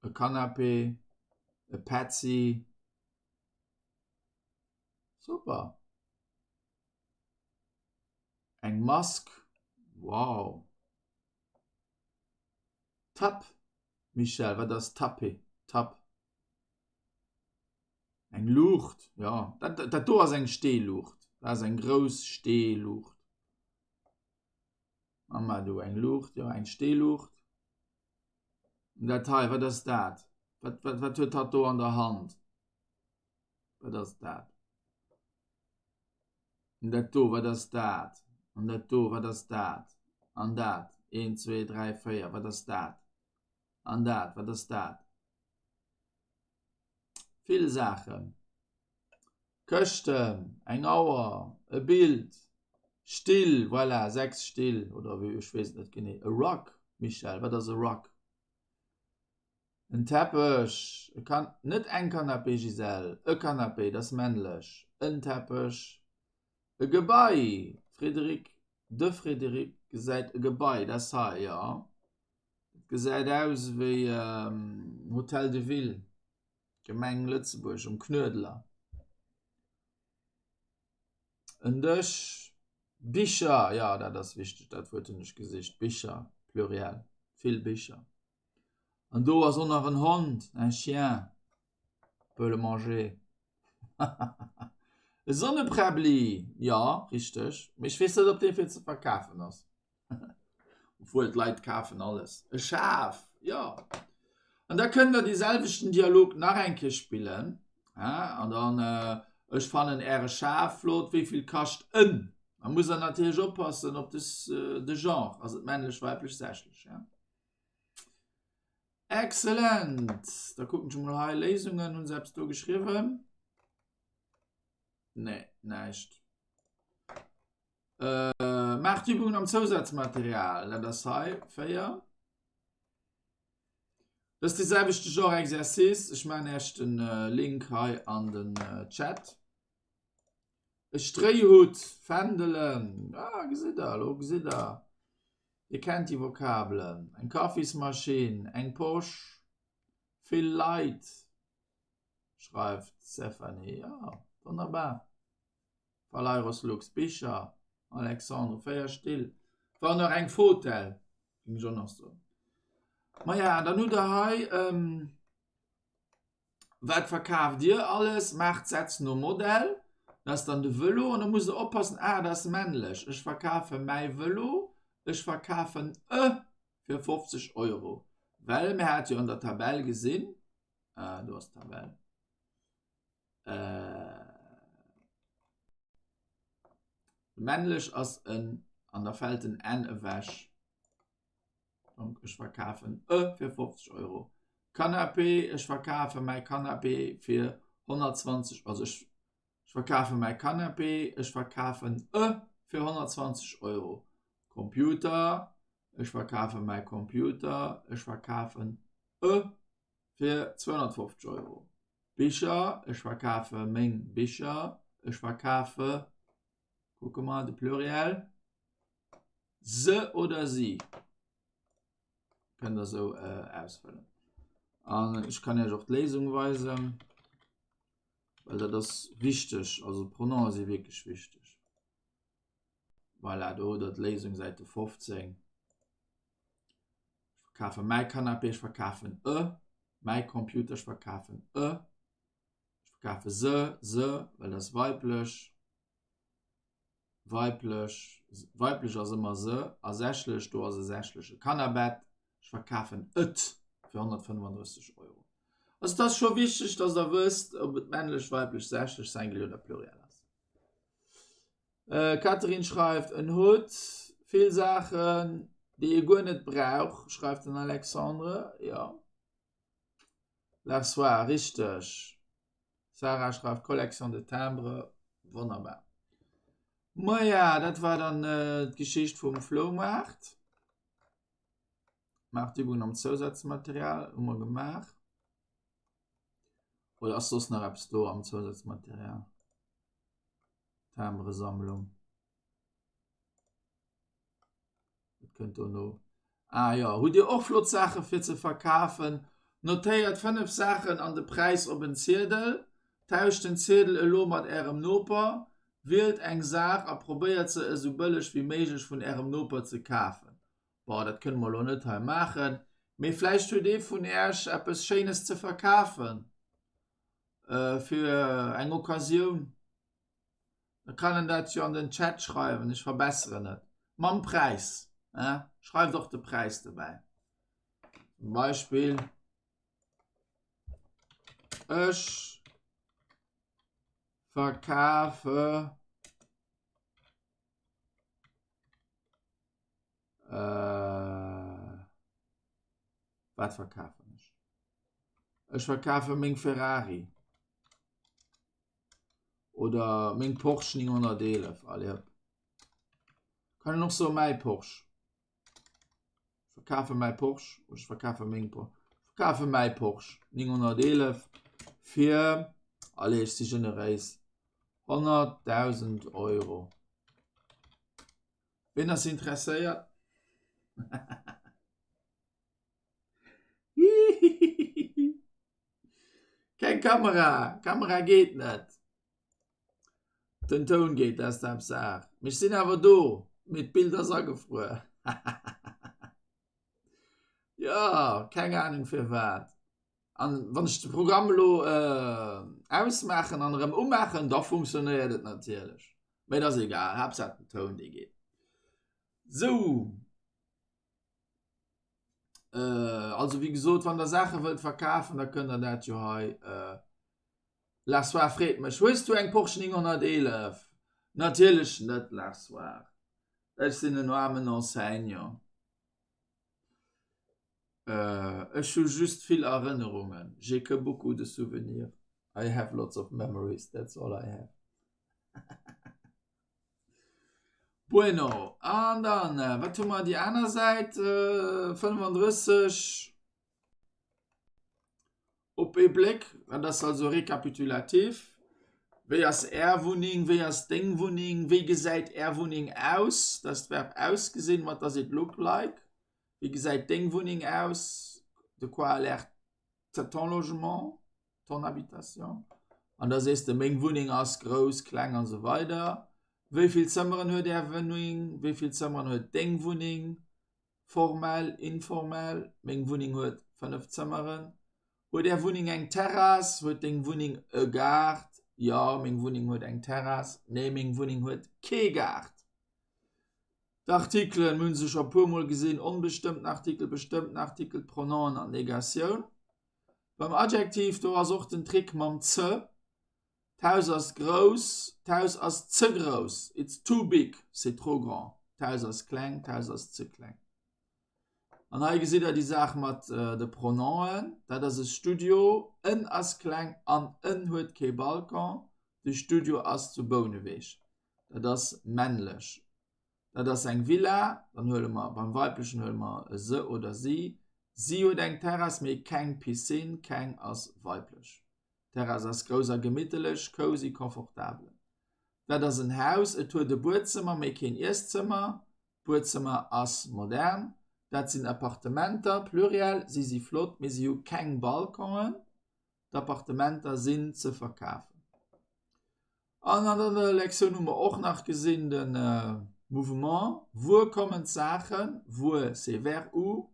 e Canapé, e Petzi. Super! Eng Mask, wow! Tapp, Michèle, wat ass Tappe, Tapp? Eng Luucht, jo, dat, dat do ass eng Steeluucht, dat ass eng grouss Steeluucht. Amadou, eng Luucht, jo, eng Steeluucht. Dat hei, wat ass dat? Wat, wat, wat huet hatt do an der Hand? Wat ass dat? An dat do, wat ass dat? An dat do, wat ass dat? An dat, 1, 2, 3, 4, wat ass dat? An dat, wat ass dat? Vill Saachen. Këschten, eng Auer, e Bild, Still, voilà, 6 Still, oder wéi, ech weess et net genee. E Rug, Michèle, wat ass e Rug? En Teppech, e Kan, net eng Canapé, Gisèle, e Canapé, dat ass männlech, en Teppech, e Gebai, Frédéric, de Frédéric gesäit e Gebai, dat ass hei, jo, dat gesäit aus wéi Hotel de Ville, Gemeng Lëtzebuerg, um Knuedler. En Dësch, Bicher, jo, dat ass wichteg, dat Wuert hunn ech gesicht, Bicher, Pluriel, vill Bicher. An do ass och nach en Hond, un chien, peut le manger. E Sonnepräbbli, jo, richteg, mee ech weess net, ob dee fir ze verkafen ass. Obwuel, d'Leit kafen alles. E Schaf, jo. An da kënnt der dee selwechten Dialog nach eng Kéier spillen, an dann, Ech fannen Äre Schaf flott, wéi vill kascht en? Da musst der natierlech oppassen op de Genre, ass et männlech, weiblech, sächlech, ja. Excellent! Da kucken ech emol hei, Léisungen, hunn se eppes do geschriwwen? Nee, näischt. Äh, maacht d'Übungen am Zousazmaterial, dat ass hei 4. Dat ass de selwechte Genre Exercice. Ech maachen Iech den äh, Link hei an den äh, Chat. E Stréihutt, Fändelen, ah, gesitt der, elo gesitt der. Dir kennt déi Vokabelen. Eng Kaffismaschinn, eng Posch, vill Leit, schreift d'Stéphanie. Jo, wonnerbar. Valeiros Lux, Bicher, Alexandre, 4 Still, war nach eng Fotell, géing ech och nach soen. Maja, dann hutt der hei, Wat verkaaft Dir alles? Maacht Sätz nom Modell. Dat ass dann de Vëlo. An da musst Der oppassen, Ah, dat ass männlech. Ech verkafe mäi Vëlo. Ech verkafen e fir 50 Euro. Well mir hate jo an der Tabell gesinn, do ass d'Tabell, männlech ass en an da fält den n ewech. Donc ech verkafen e fir 50 Euro. Canapé, ech verkafe mäi Canapé fir 120, also ech ech verkafe mäi Canapé, ech verkafen e fir 120 Euro. Computer, ech verkafe mäi Computer, ech verkafen e fir 250 Euro. Bicher, ech verkafe meng Bicher, ech verkafe, kucke mer de Pluriel, se oder si. Kënnt der sou ausfëllen. An ech kann Iech och d'Léisung weisen, well dat ass wichteg, also d'Pronomen si wierklech wichteg. Voilà, do hutt der d'Léisung, Säite 15. Ech verkafe mäi Canapé, ech verkafen e mäi Computer, ech verkafen e, ech verkafe se, se, well dat ass weiblech. Weiblech, weiblech ass ëmmer se a sächlech, do ass e sächleche Kannabett, ech verkafen et fir 135 Euro. Also et ass scho wichteg, dass der wësst, ob et männlech, weiblech, sächlech, Singulier oder Pluriel ass. Catherine schreift, en hutt vill Saachen, déi e guer net brauch, schreift den Alexandre, jo. L'arsoir, richteg. Sarah schreift Collection de Timbres, wonnerbar. Maja, dat war dann d'Geschicht vum Floumaart. Maartübungen am Zousazmaterial hu mer gemaach. Oder ass soss nach eppes do am Zousazmaterial? Timbresammlung. Dat kënnt dono. Ah jo, hutt Dir och flott Saache fir ze verkafen? Notéiert 5 Saachen an de Präis op en Ziedel. Tauscht den Ziedel elo mat Ärem Noper. Wielt eng Saach a probéiert se esou bëlleg wéi méiglech vun Ärem Noper ze kafen. Bon, dat kënne mer elo net hei maachen, mee vläicht huet ee vun Äerch eppes Schéines ze verkafen fir eng Occasioun. Da kann en dat jo an den Chat schreiwen, ech verbesseren et mam Präis. Schreift och de Präis dobäi. Zum Beispill ech verkafe äh, wat verkafen ech? Ech verkafe meng Ferrari. Oder meng Porsche 911, allez hop. Kann een och soen mäi Porsche. Ech verkafe mäi Porsche oder ech verkafe meng Porsche. verkafe mäi Porsche 911 fir, allez, ech si generéis, 100.000 Euro. Ween ass interesséiert? Keng Kamera, Kamera geet net. Den Toun geet, dat ass d'Haaptsaach. Mee ech sinn awer do, mee d'Bild ass agefruer. Jo, keng Ahnung firwat. An wann ech de Programm elo ausmaachen an erëm umaachen, da funktionéiert et natierlech. Mee et ass egal, Haaptsaach den Toun dee geet. Sou. Also wéi gesot, wann der Saache wëllt verkafen, da kënnt der dat jo hei. Larsoir freet mech, hues du eng Porsche 911? Natierlech net, Larsoir. Ech sinn en aarmen Enseignant. Ech hu just vill Erënnerungen, j'ai que beaucoup de souvenirs, I have lots of memories, that's all I have. Bueno, an dann, wat hu mer déi aner Säit? 35 op ee Bléck, dat ass also rekapitulativ. Wéi ass Är Wunneng? Wéi ass deng Wunneng? Wéi gesäit Är Wunneng aus? Dat ass d'Verb ausgesinn, what does it look like? Wéi gesäit deng Wunneng aus? De quoi a l'air ton logement, ton habitation? An da sees de, meng Wunneng ass grouss, kleng an esou weider. Wéi vill Zëmmeren huet Är Wunneng? Wéi vill Zëmmeren huet deng Wunneng? Formell, informell, Meng Wunneng huet 5 Zëmmeren. Huet Är Wunneng eng Terrass? Huet deng Wunneng e Gaart? Jo, meng Wunneng huet eng Terrass. Nee, meng Wunneng huet kee Gaart. D'Artikelen, mir hu se scho e puermol gesinn, onbestëmmten Artikel, bestëmmten Artikel, d'Pronomen an d'Negatioun. Beim Adjektiv, do ass och den Trick mam ze. D'Haus ass grouss, d'Haus ass ze grouss, it's too big, c'est trop grand, d'Haus ass kleng, d'Haus ass ze kleng. An hei gesitt Der déi Saach mat de Pronomen, dat ass e Studio, en ass kleng an en huet kee Balcon, de Studio ass zu Bouneweg, dat ass männlech. Dat ass eng Villa, dann huele mer, beim weiblechen huele mer se oder si, si huet eng Terrass, mee keng Piscine, keng ass weiblech. D'Terrass ass grouss a gemittelech, cosy, confortable. Dat ass en Haus, et huet e Buedzëmmer, mee keen Ieszëmmer. D'Buedzëmmer ass modern. Dat sinn Appartementer, Pluriel, si si flott, mee si hu keng Balconen. D'Appartementer sinn ze verkafen. An an der Lektioun hu mer och nach gesinn de Mouvement, Wuer kommen d'Saachen? Wuer, c'est vers où?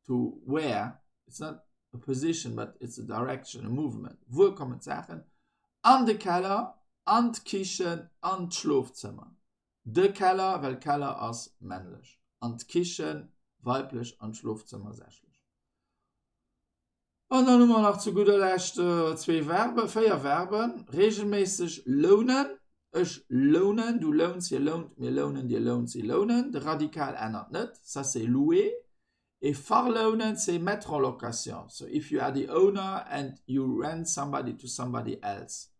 To where, it's not a position but it's a direction, a movement. Wuer kommen d'Saachen? An de Keller, an d'Kichen, an d'Schlofzëmmer. De Keller, well Keller ass männlech. An d'Kichen, weiblech, an d'Schlofzëmmer, sächlech. An dann hu mer nach zu gudder Lescht zwee Verben, véier Verben, reegelméisseg lounen, ech lounen, du louns, hie lount, mir lounen, dir lount, si lounen. De Radikal ännert net, ça c'est louer. Et verlounen, c'est mettre en location, so if you are the owner and you rent somebody to somebody else.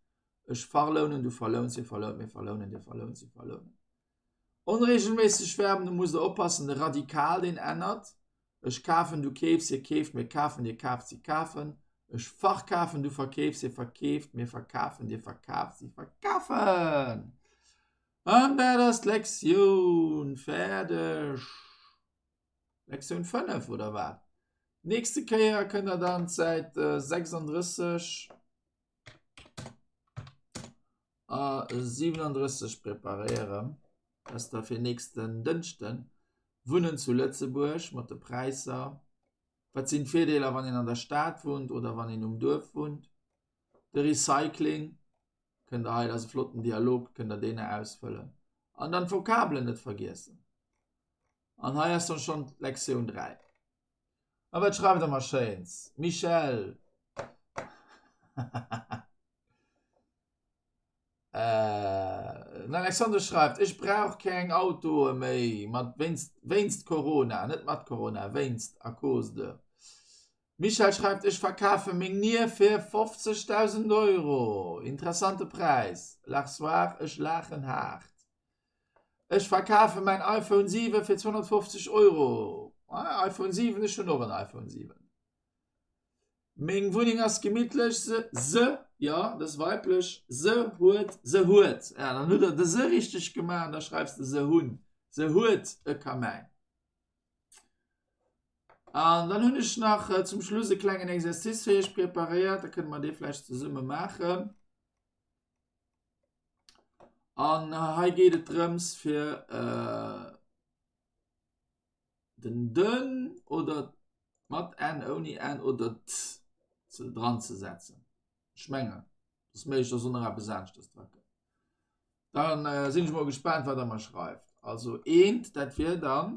Ech verlounen, du verlouns, hie verlount, mir verlounen, dir verlount, si verlounen. Onreegelméisseg Verben, do musst der oppassen, de Radikal deen ännert, Ech kafen, du keefs, hie keeft, mir kafen, dir kaaft, si kafen. Ech verkafen, du verkeefs, hie verkeeft, mir verkafen, dir verkaaft, si verkafen. An dat ass d'Lektioun fäerdeg. Lektioun 5 oder wat? Nächste Kéier kënnt der dann d'Säit 36 a 37 preparéieren. Dat ass da fir nächsten Dënschden. Wunnen zu Lëtzebuerg mat de Präisser. Wat sinn d'Virdeeler, wann een an der Stad wunnt oder wann een um Duerf wunnt? De Recycling kënnt der hei, dat ass e flotten Dialog, kënnt der deen ausfëllen. An dann d'Vokabelen net vergiessen. An hei ass dann schonn d'Lektioun 3. A wat schreift der mer Schéins? Michèle! Den Alexander schreift, Ech brauch keng Autoe méi, mat wéinst, wéinst Corona, net mat Corona, wéinst, à cause de. Michèle schreift, Ech verkafe meng Nier fir 50.000 Euro. Interessante Präis. Larsoir, Ech laachen haart. Ech verkafe mäin iPhone 7 fir 250 Euro. Ah, iPhone 7, ech hunn och en iPhone 7. Meng Wunneng ass gemittlech. Se, se, jo, dat ass weiblech. Se huet, se huet. Ja, dann hutt der de se richteg gemaach an da schreifs de se hunn. Se huet e Kamäin. An dann hunn ech nach äh, zum Schluss e klengen Exercice fir iech preparéiert. Da kënne mer dee vläicht zesumme maachen. An äh, hei geet et drëms fir äh, den den oder mat n ouni n oder t ze dran ze setzen. Ech mengen, dass méiglech, dass och nach eppes aneschtes dra kënnt. Dann äh, sinn ech mol gespaant, wat der mer schreift. Also eent, dat wier dann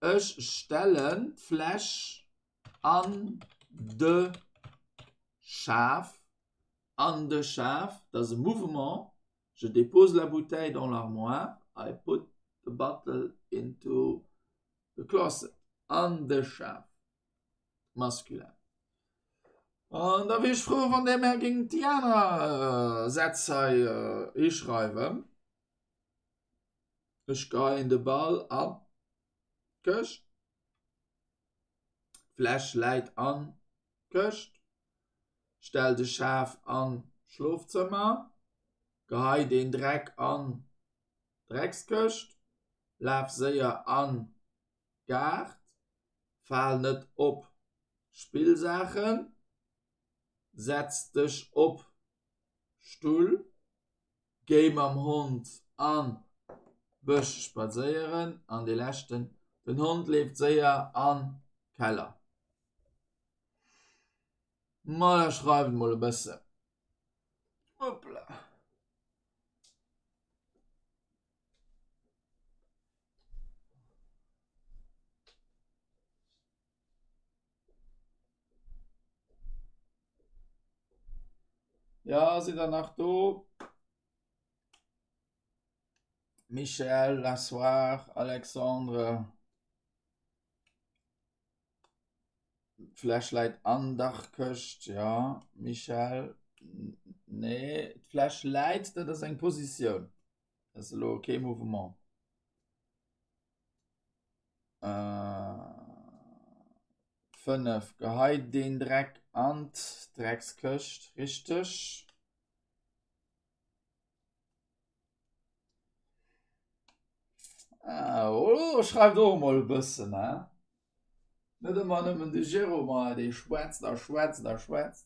ech stellen d'Fläsch an de Schaf an de Schaf, dat ass e Mouvement, je dépose la bouteille dans l'armoire, I put the bottle into the closet, an de Schaf, masculin. An da wier ech frou, wann där mär géingt déi aner Sätz hei hischreiwen. Ech geien de Ball an d'Këscht. D'Fläsch läit an d'Këscht. Stell de Schaf an d'Schlofzëmmer. Gehei den Dreck an d'Dreckskëscht. Laf séier an Gaart. Fal net op Spillsaachen. Setz dech op Stull. Géi mam Hond an Bësch spadséieren. An dee leschten, Den Hond leeft séier an Keller. Ma da schreift mol e bëssen. Hoppla. Ja, sidd der nach do? Michel, Lassoir, Alexandre. D'Fläsch läit an der Këscht, jo. Michèle, Nee, d'Fläsch läit, dat ass eng Positioun. Dat ass elo kee Mouvement. 5, Gehei deen Dreck an d'Dreckskëscht, richteg? Ah, oh, schreift och emol e bëssen, he? Net ëmmer nëmmen de Jérôme hei, dee schwätzt a schwätzt a schwätzt.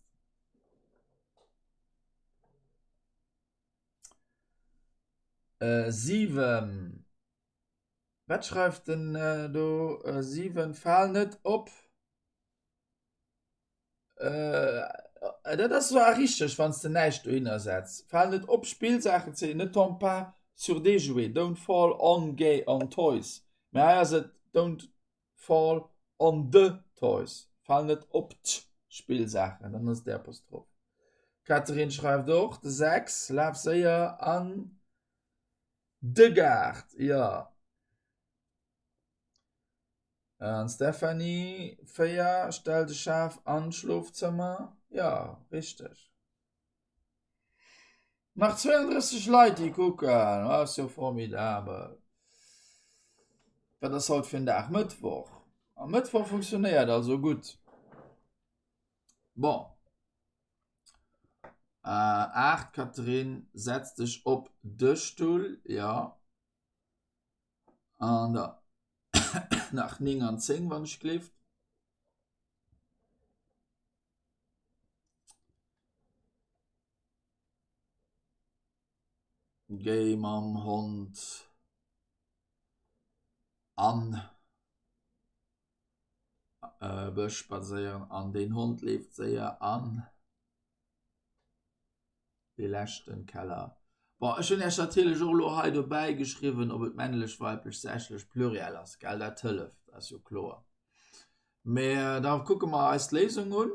Äh, 7. Wat schreift den äh, do? Äh, 7. Fal net op. Äh, dat ass zwar richteg, wann s de näischt dohinner setz. Fal net op Spillsaachen ze, ne tombe pas sur des jouets, don't fall on gay on toys. Mä hei ass et don't fall on the toys, fal net op d'Spillsaachen, dann ass et Apostroph. D'Catherine schreift och, de 6, laf séier an de Gaart, jo. An Stephanie, 4, Stell de Schaf an d'Schlofzëmmer. Jo, richteg. Nach 32 Leit déi kucken, ass jo formidabel. Wat ass haut fir en Dag? Mëttwoch. A Mëttwoch funktionéiert also gutt. Bon. Äh, 8, Catherine, setz dech op de Stull. Jo. An da nach 9 an 10, wann ech gleeft. Géi mam Hond an äh, Bësch spadséieren an den Hond leeft séier an dee leschten Keller. Bon, ech hunn Iech natierlech och elo hei dobäi geschriwwen, ob et männlech, weiblech, sächlech, pluriel ass, gell? Dat hëlleft, ass jo kloer. Mä da kucke mer eis d'Léisung un.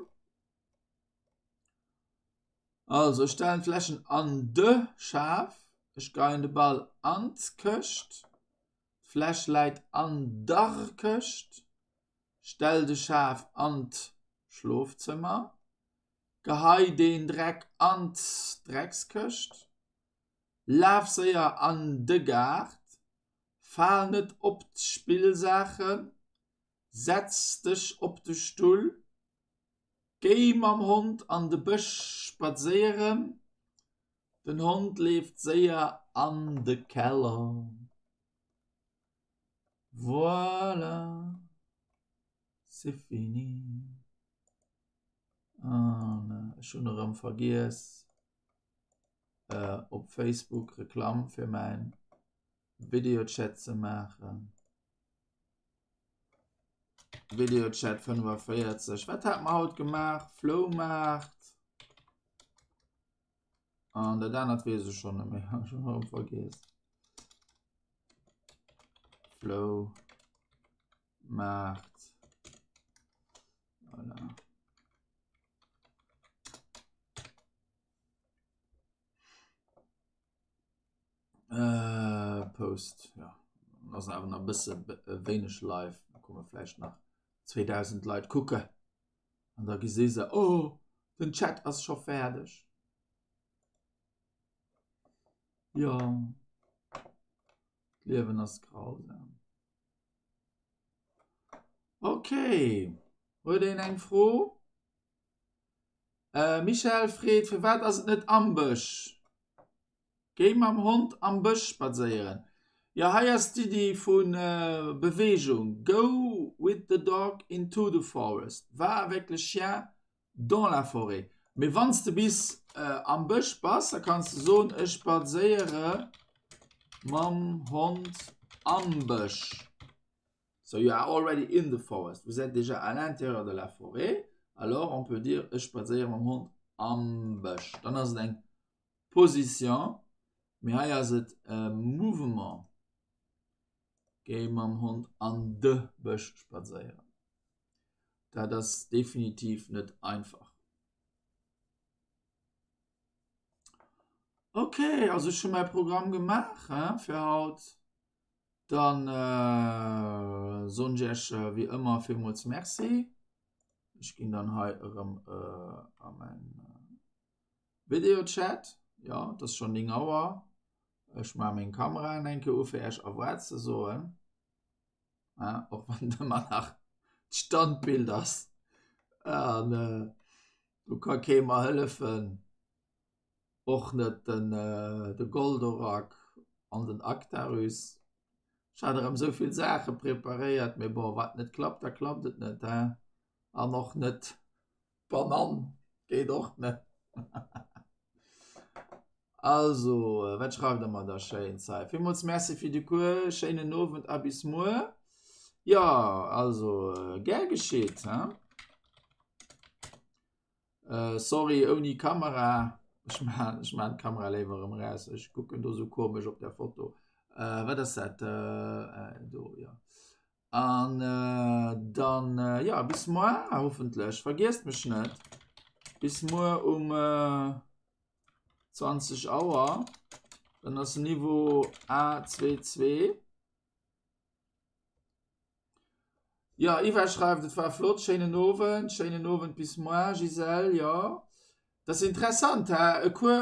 Also, ech stellen d'Fläschen an de Schaf, ech geien de Ball an d'Këscht, d'Fläsch läit an der Këscht, stell de Schaf an d'Schlofzëmmer, Gehei deen Dreck an d'Dreckskëscht, laf séier an de Gaart, fal net op d'Spillsaachen, setz dech op de Stull, Géi mam Hond an de Bësch spadséieren. Den Hond leeft séier an de Keller. Voilà, c'est fini. An ech hunn erëm vergiess op Facebook Reklamm fir mäin Videochat ze maachen. Videochat 45. Wat hat mer haut gemaach? Floumaart. An dat anert weess ech schonn net méi. Ech hunn erëm vergiess. Floumaart. Voilà. Äh, Post, ja. Ass awer nach e bësse wéineg live. Da komme vläicht nach 2000 Leit kucken. An da gesi se, oh, den Chat ass scho fäerdeg. Jo, d'Liewen ass grausam. Okay, huet een eng Fro? Äh, Michèle freet, firwat ass et net am Bësch? Géi mam Hond am Bësch spadséieren. Jo, hei ass d'Iddi vu Beweegung, Go with the dog into the forest, Va avec le chien dans la forêt. Mee wann s de bis am Bësch bass, da kanns de soen, Ech spadséiere mam Hond am Bësch. So you are already in the forest, vous êtes déjà à l'intérieur de la forêt, alors on peut dire Ech spadséiere mam Hond am Bësch. Dann ass et eng Position, mee hei ass et e Mouvement. Géi mam Hond an de Bësch spadséieren. Dat ass definitiv net einfach. Ok, also ech hu mäi Programm gemaach hein, fir haut. Dann äh, soen ech iech äh, wéi ëmmer villmools Merci. Ech ginn dann hei erëm äh, a mäin Videochat, jo, et ass schonn 9 Auer. Ech maache meng Kameraen eng Kéier u fir Iech Au revoir ze soen, och wann et ëmmer nach d'Standbild ass an do ka kee mer hëllefen, och net den de Goldorak an den Actarus. Ech hat erëm esou vill Saache preparéiert, mee bon, wat net klappt, da klappt et net, hein, an och net D'Banann geet och net. Also, wat schreift der mer da Schéins hei? Villmools Merci fir de Cours, schéinen Owend a bis muer. Jo, also gär geschitt, hein. Sorry, ouni Kamera. Ech maan, ech maan d'Kamera léiwer erëm eraus, ech kucken do sou komesch op der Foto. Wat ass dat do? Jo. An dann, jo, bis muer hoffentlech. Vergiesst mech net. Bis muer um 20 Auer. Dann ass Niveau A22. Ja, Iva schreift, et war flott, schéinen Owend, schéinen Owend bis muer, Gisèle, jo. Dat ass interessant, he? E Cours.